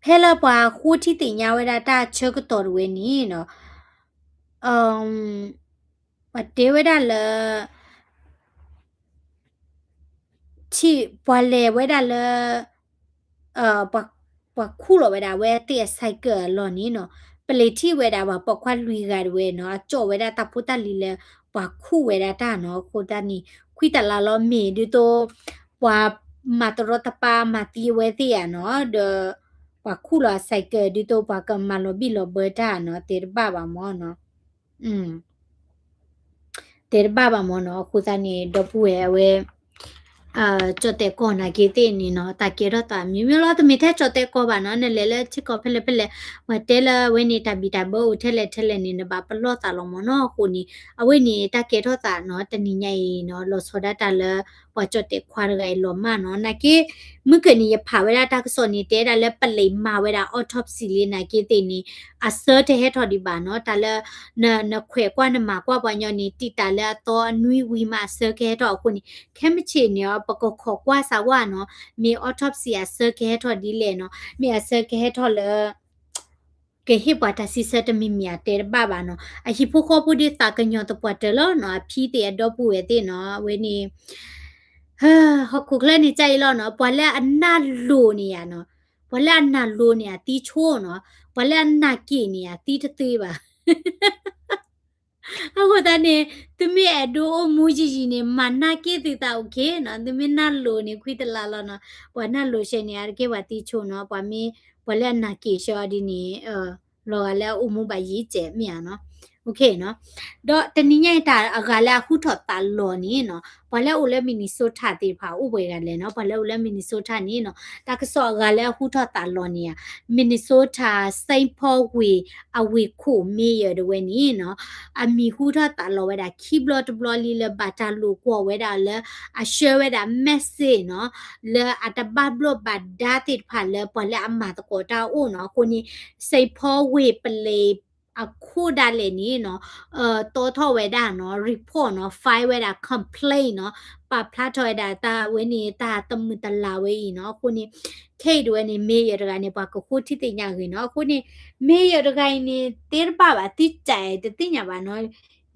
ဖဲလၢပှၤဃိထံသ့ၣ်ညါဝဲဒၣ်တၢ်ဆၢကတီၢ်တဝဲန့ၣ်နီၤ ပှၤတဲဝဲဒၣ်လၢ ထံၣ်ပှၤလဲၤဝဲဒၣ်လၢ ပှၤခူၣ်လီၤဝဲဒၣ်အဝဲသ့ၣ်အ cycle အလီၢ်န့ၣ်နီၤ ပလံးထံၣ်ဝဲဒၣ်ပှၤပိာ်ခွါလွံၢ်ဂၤတဝဲနီၤ အကၠီၣ်ဝဲဒၣ်တၢ်ဖိတၢ်လံၤလၢ ပှၤခူၣ်ဝဲဒၣ်တၢ်နီၤ အဃိသတးန့ၣ် ခွံတလါလီၤမ့ၢ်ဒ်သိး ပှၤမၤတရီတပါမၤသံအဝဲသ့ၣ်ဧါနီၤ ဒီး ပှၤခူၣ်လီၤအ cycle ဒ်သိးပှၤကမၤလီၤဘံၣ်လီၤဘၢတၢ်နီၤ တဲတဘၣ်ဘၣ်မ့ၢ်နီၤ တဲတဘၣ်ဘၣ်မ့ၢ်နီၤ အဃိသတးန့ၣ် ဒီပုၢ်ဝဲၢ်အဝဲ ကၠီၣ်တဲၣ်ကီၢ်နာ်က့သ့ၣ်န့ၣ်နီၤ တၢ်ကဲထီၣ်သးမံၤမံၤလီၤ တမ့ၢ်ထဲကၠီၣ်တဲၣ်ကီၢ်ဘၣ်နီၤ နလဲၤလၢထံကီၢ်ဖဲလဲၣ်ဖဲလဲၣ် ပှၤတဲလၢအဝဲန့ၣ် တၢ်ဘံၣ်တၢ်ဘၢအိၣ်ထဲလဲၣ်ထဲလဲၣ်န့ၣ် နဘၣ်ပလီၢ်သးလီၤမ့ၢ်နီၤ အဃိန့ၣ် အဝဲန့ၣ် တၢ်ကဲထီၣ်သးနီၤ တနံၤညါအံၤနီၤ လီၤဆီဒၣ်တၢ်လၢ ပှၤကၠီၣ်တဲၣ်ခွါတဂၤအံၤလီၤမၢ်နီၤ နာ်က့ မုၢ်ကၢၢ်န့ၣ် ယဖးဝဲဒၣ်တၢ်ကစီၣ်န့ၣ် တဲဒၣ်လၢပလံးမၤဝဲဒၣ် autopsy လံနာ်က့သ့ၣ်န့ၣ် အဆၢတဟဲထီၣ်ဒံးဘၣ်နီၤ တၢ်လၢ နခွဲးကွၢ်နမၤကွၢ်ပှၤညီန့ၣ် တံာ်တာ်လၢအသီအနွံဝံၤမးအဆၢကဟဲထီၣ်အဃိန့ၣ် ခဲမုၢ်ဆ့ၣ်န့ၣ် ပကခိးကွၢ်စၢ်ဝဲနီၤ မ့ၢ် autopsy အဆၢကဟဲထီၣ်ဒ်လဲၣ်နီၤ မ့ၢ်အဆၢကဟဲထီၣ်လၢ ကဟ့ၣ်ပှၤတၢ်စံးဆၢတမံၤမံၤအတဲတဘၣ်ဘၣ်နီၤ အဟံၣ်ဖိဃီဖိဒ်သးကညီၤသပှၢ်တၢၢ်လီၤနီၤ အဖံသ့ၣ်အဒီပုၢ်ဝဲၢ်သ့ၣ်နီၤ အဝဲန့ၣ် ဟီၣ်ခိၣ်ချၢန့ၣ် ကၢ်အံၤလီၤနီၤ ပှၤလၢအနၢ်လိၤန့ၣ်ဧါနီၤ ပှၤလၢအနၢ်လိၤန့ၣ် အသံဆိနီၤ ပှၤလၢအနၢ်က့ၤန့ၣ် အသံတသ့ဘၣ် အဃိသတးန့ၣ် သုမ့ၢ်အဲၣ်ဒိးအိၣ်မူယံာ်ယံာ်န့ၣ် မၤနၢ်က့ၤသုသး okay နီၤ သုမ့ၢ်နၢ်လိၤန့ၣ် ခွံတလါလီၤနီၤ ပှၤနၢ်လိၤရှဲန့ၣ် အါတက့ၢ်ပှၤသံဆိနီၤ ပှၤမ့ၢ် ပှၤလၢအနၢ်က့ၤရှဲအီၤဒ်န့ၣ် လီၤဂာ်လၢအအိၣ်မူဘၣ်ယံာ်စဲးမ့ၢ်ဧါနီၤ okay နီၤ ဒီးတနံၤညါအံၤတၢ်အဂၤလၢအဟူထီၣ်သးလီၤန့ၣ်နီၤ ပှၤလၢအအိၣ်လၢ Minnesota သ့ၣ်တဖၣ်အိၣ်ပှဲၤဂၤလဲၣ်နီၤ ပှၤလၢအအိၣ်လၢ Minnesota န့ၣ်နီၤ တၢ်ကစီၣ်အဂၤလၢအဟူထီၣ်သးလီၤန့ၣ်ဧါ Minnesota Saint Paul ဝ့ၢ် အဝ့ၢ်ခိၣ် mayor တဝဲန့ၣ်နီၤ အမံၤဟူထီၣ်သးလီၤဝဲဒၣ်ခံဘျီတဘျီလံလၢဘၣ်တၢ်လိာ်ကွီၢ်ဝဲဒၣ်လၢ အဆှၢဝဲဒၣ် message နီၤ လၢအတဘၣ်ဘျိၣ်ဘၣ်ဒါသ့ၣ်တဖၣ်လၢပှၤလၢအမၤသကိးတၢ်အအိၣ်နီၤ အဃိန့ၣ် Saint Paul ဝ့ၢ်ပလံး အခိၣ်ဒၣ်လဲာ်န့ၣ်နီၤ တီထီၣ်ဝဲဒၣ်နီၤ report နီၤ file ဝဲဒၣ် complaint နီၤ ပာ်ဖျါထီၣ်ဝဲဒၣ်တၢ်ဝဲန့ၣ် တၢ်တမုာ်တလၤဝဲအံၤနီၤ အဃိန့ၣ် ခဲအံၤတဝဲန့ၣ် mayor တဂၤန့ၣ် ပှၤကဃိထံသ့ၣ်ညါဂ့ၤနီၤ အဃိန့ၣ် mayor တဂၤအံၤန့ၣ် တဲတဘၣ်ဘၣ် သုကးတသ့ၣ်ညါဘၣ်နီၤ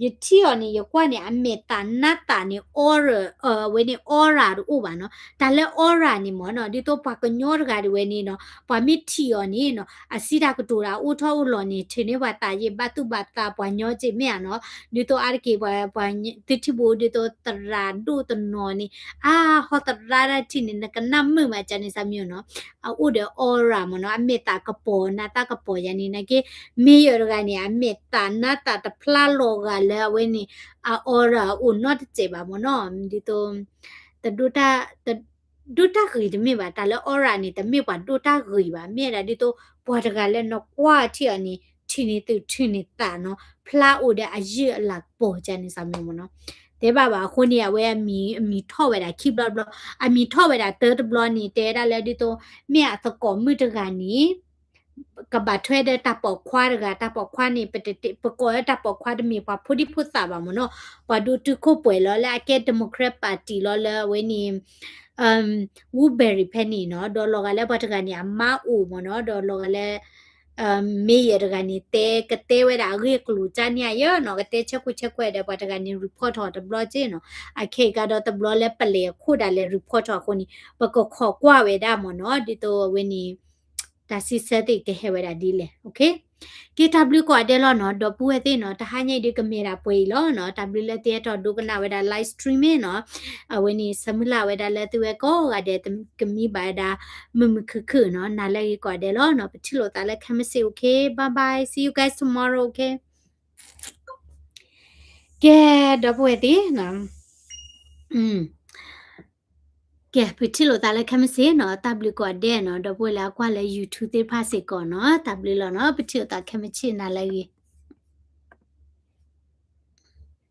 ယထံၣ်အီၤန့ၣ် ယကွၢ်န့ၣ် အမဲာ်သးနါသးန့ၣ် aura အဝဲန့ၣ် aura တအိၣ်ဘၣ်နီၤ တၢ်လၢ aura န့ၣ်မ့ၢ်နီၤ ဒ်သိးပှၤကညီတဂၤတဝဲန့ၣ်နီၤ ပှၤမ့ၢ်ထံၣ်အီၤန့ၣ်နီၤ အစံးတၢ်ကတိၤတၢ်အိၣ်ထီၣ်အိၣ်လီၤန့ၣ် ထုးန့ၢ်ပှၤသးယံာ်ဘၣ်သူၣ်ဘၣ်သးပှၤညီက့မ့ၢ်ဧါနီၤ ဒ်သိးအါတက့ၢ် ပှၤ သုထံၣ်ဘိဒ်သိးသရၣ်ဒိၣ်တနီၤန့ၣ် အါ ဟီသရၣ်ဒၣ်ထံၣ်န့ၣ် နကနၣ်မုာ်မးကန့ၣ် စၢ်မံၤနီၤ အအိၣ်ဒီး aura မ့ၢ်နီၤ အမဲာ်သးကပီၤ နါသးကပီၤယၤန့ၣ် နာ်က့ mayor တဂၤန့ၣ် အမဲာ်သးနါသးတဖျါလီၤဂာ်လၢအဝဲန့ၣ် အ aura အိၣ်နီတစဲးဘၣ်မ့ၢ်နီၤ ဒ်သိး တဒိတၢ် တ ဒိၣ်တၢ်ဂ့ၤတမ့ၢ်ဘၣ်, တၢ်လၢအီရၣ်န့ၣ် တမ့ၢ်ပှၤဒိၣ်တၢ်ဂ့ၤဘၣ်, မ့ၢ်ဝဲဒၣ်ဒ်သိး ပှၤတဂၤလၢနကွၢ်ထံၣ်အီၤန့ၣ် ထံၣ်န့ၢ်သူၣ်ထံၣ်န့ၢ်သးနီၤ, ဖျါအိၣ်ဒီးအယုၢ်အလၤကပီၤကန့ၣ် စးမ့ၢ်မ့ၢ်နီၤ. တဲဘၣ်ဘၣ်အဃိန့ၣ် အဝဲအမံၤထီၣ်ဝဲဒၣ်ခံဘျီတဘျီ, အမံၤထီၣ်ဝဲဒၣ်တၢတဘျီန့ၣ် တဲဝဲဒၣ်လၢဒ်သိး မ့ၢ်အသကိးမုၣ်တဂၤန့ၣ် ကဘၣ်ထွဲဒီးတၢ်ပိာ်ခွါတဂၤ, တၢ်ပိာ်ခွါန့ၣ် ပတတဲ ပကိးလၢတၢ်ပိာ်ခွါတမ့ၢ်ပှၤဖိဒံဖိသၣ်ဘၣ်မ့ၢ်နီၤ, ပှၤဒိၣ်တုာ်ခိၣ်ပှဲၤလီၤ လၢအကဲ Democrat Party လီၤ လၢအဝဲန့ၣ် Woodbury ဖဲန့ၣ်နီၤ, ဒီးလီၤဂာ်လၢပှၤတဂၤန့ၣ် အမါအိၣ်မ့ၢ်နီၤ, ဒီးလီၤဂာ်လၢ mayor တဂၤန့ၣ် တဲ ကတဲဝဲဒၣ်အဂ့ၢ်အကျိၤကန့ၣ်ယဲနီၤ, ကတဲဆဲခိၣ်ဆဲခွဲးဒီးပှၤတဂၤန့ၣ် report ထီၣ်တဘျီက့နီၤ, အခဲအံၤကဒီးတဘျီလၢပလဲၤအခိၣ်ဒၣ်လဲာ် report ထီၣ်အဃိန့ၣ် ပကခိးကွၢ်ဝဲဒၣ်မ့ၢ်နီၤ, ဒ်သိးအဝဲန့ၣ် တၢ်စံးဆၢသ့ၣ်ကဟဲဝဲဒၣ်ဒ်လဲၣ်, okay. က့ တၢ်ဘျုးကိးဂၤဒဲးလီၤနီၤ, ဒီပုၢ်ဝဲၢ်သ့ၣ်နီၤ, တဟါညါအံၤဒုးကမ့ၢ်ဒၣ်ပှဲၤအံၤလီၤနီၤ, တၢ်ဘျုးလၢသုဟဲထီၣ်ဒိကနၣ်ဝဲဒၣ် live stream နီၤ, အဝဲန့ၣ်ဆၢမုၢ်လၢ်ဝဲဒၣ်လၢသုဝဲကိးဂၤဒဲး ကမံဘၣ်ဝဲဒၣ် မုာ်မုာ်ခုၣ်ခုၣ်နီၤ, နၤလၢအဂ့ၤကိးဂၤဒဲးလီၤနီၤ, ပထံၣ်လိာ်သးလၢခဲမုၢ်ဆ့ၣ် okay, bye bye, see you guys tomorrow, okay. ကဲ ဒီပုၢ်ဝဲၢ်သ့ၣ်နီၤ, ကဲ ပထံၣ်လိာ်သးလၢခဲမုၢ်ဆ့ၣ်နီၤ, တၢ်ဘျုးကိးဂၤဒဲးနီၤ, ဒီပုၢ်ဝဲၢ်လၢအကွၢ်လၢ YouTube သ့ၣ်တဖၣ်စ့ၢ်ကီးနီၤ, တၢ်ဘျုးလီၤနီၤ, ပထံၣ်လိာ်သးခဲမုၢ်ဆ့ၣ် နၤလၢအဂ့ၤ.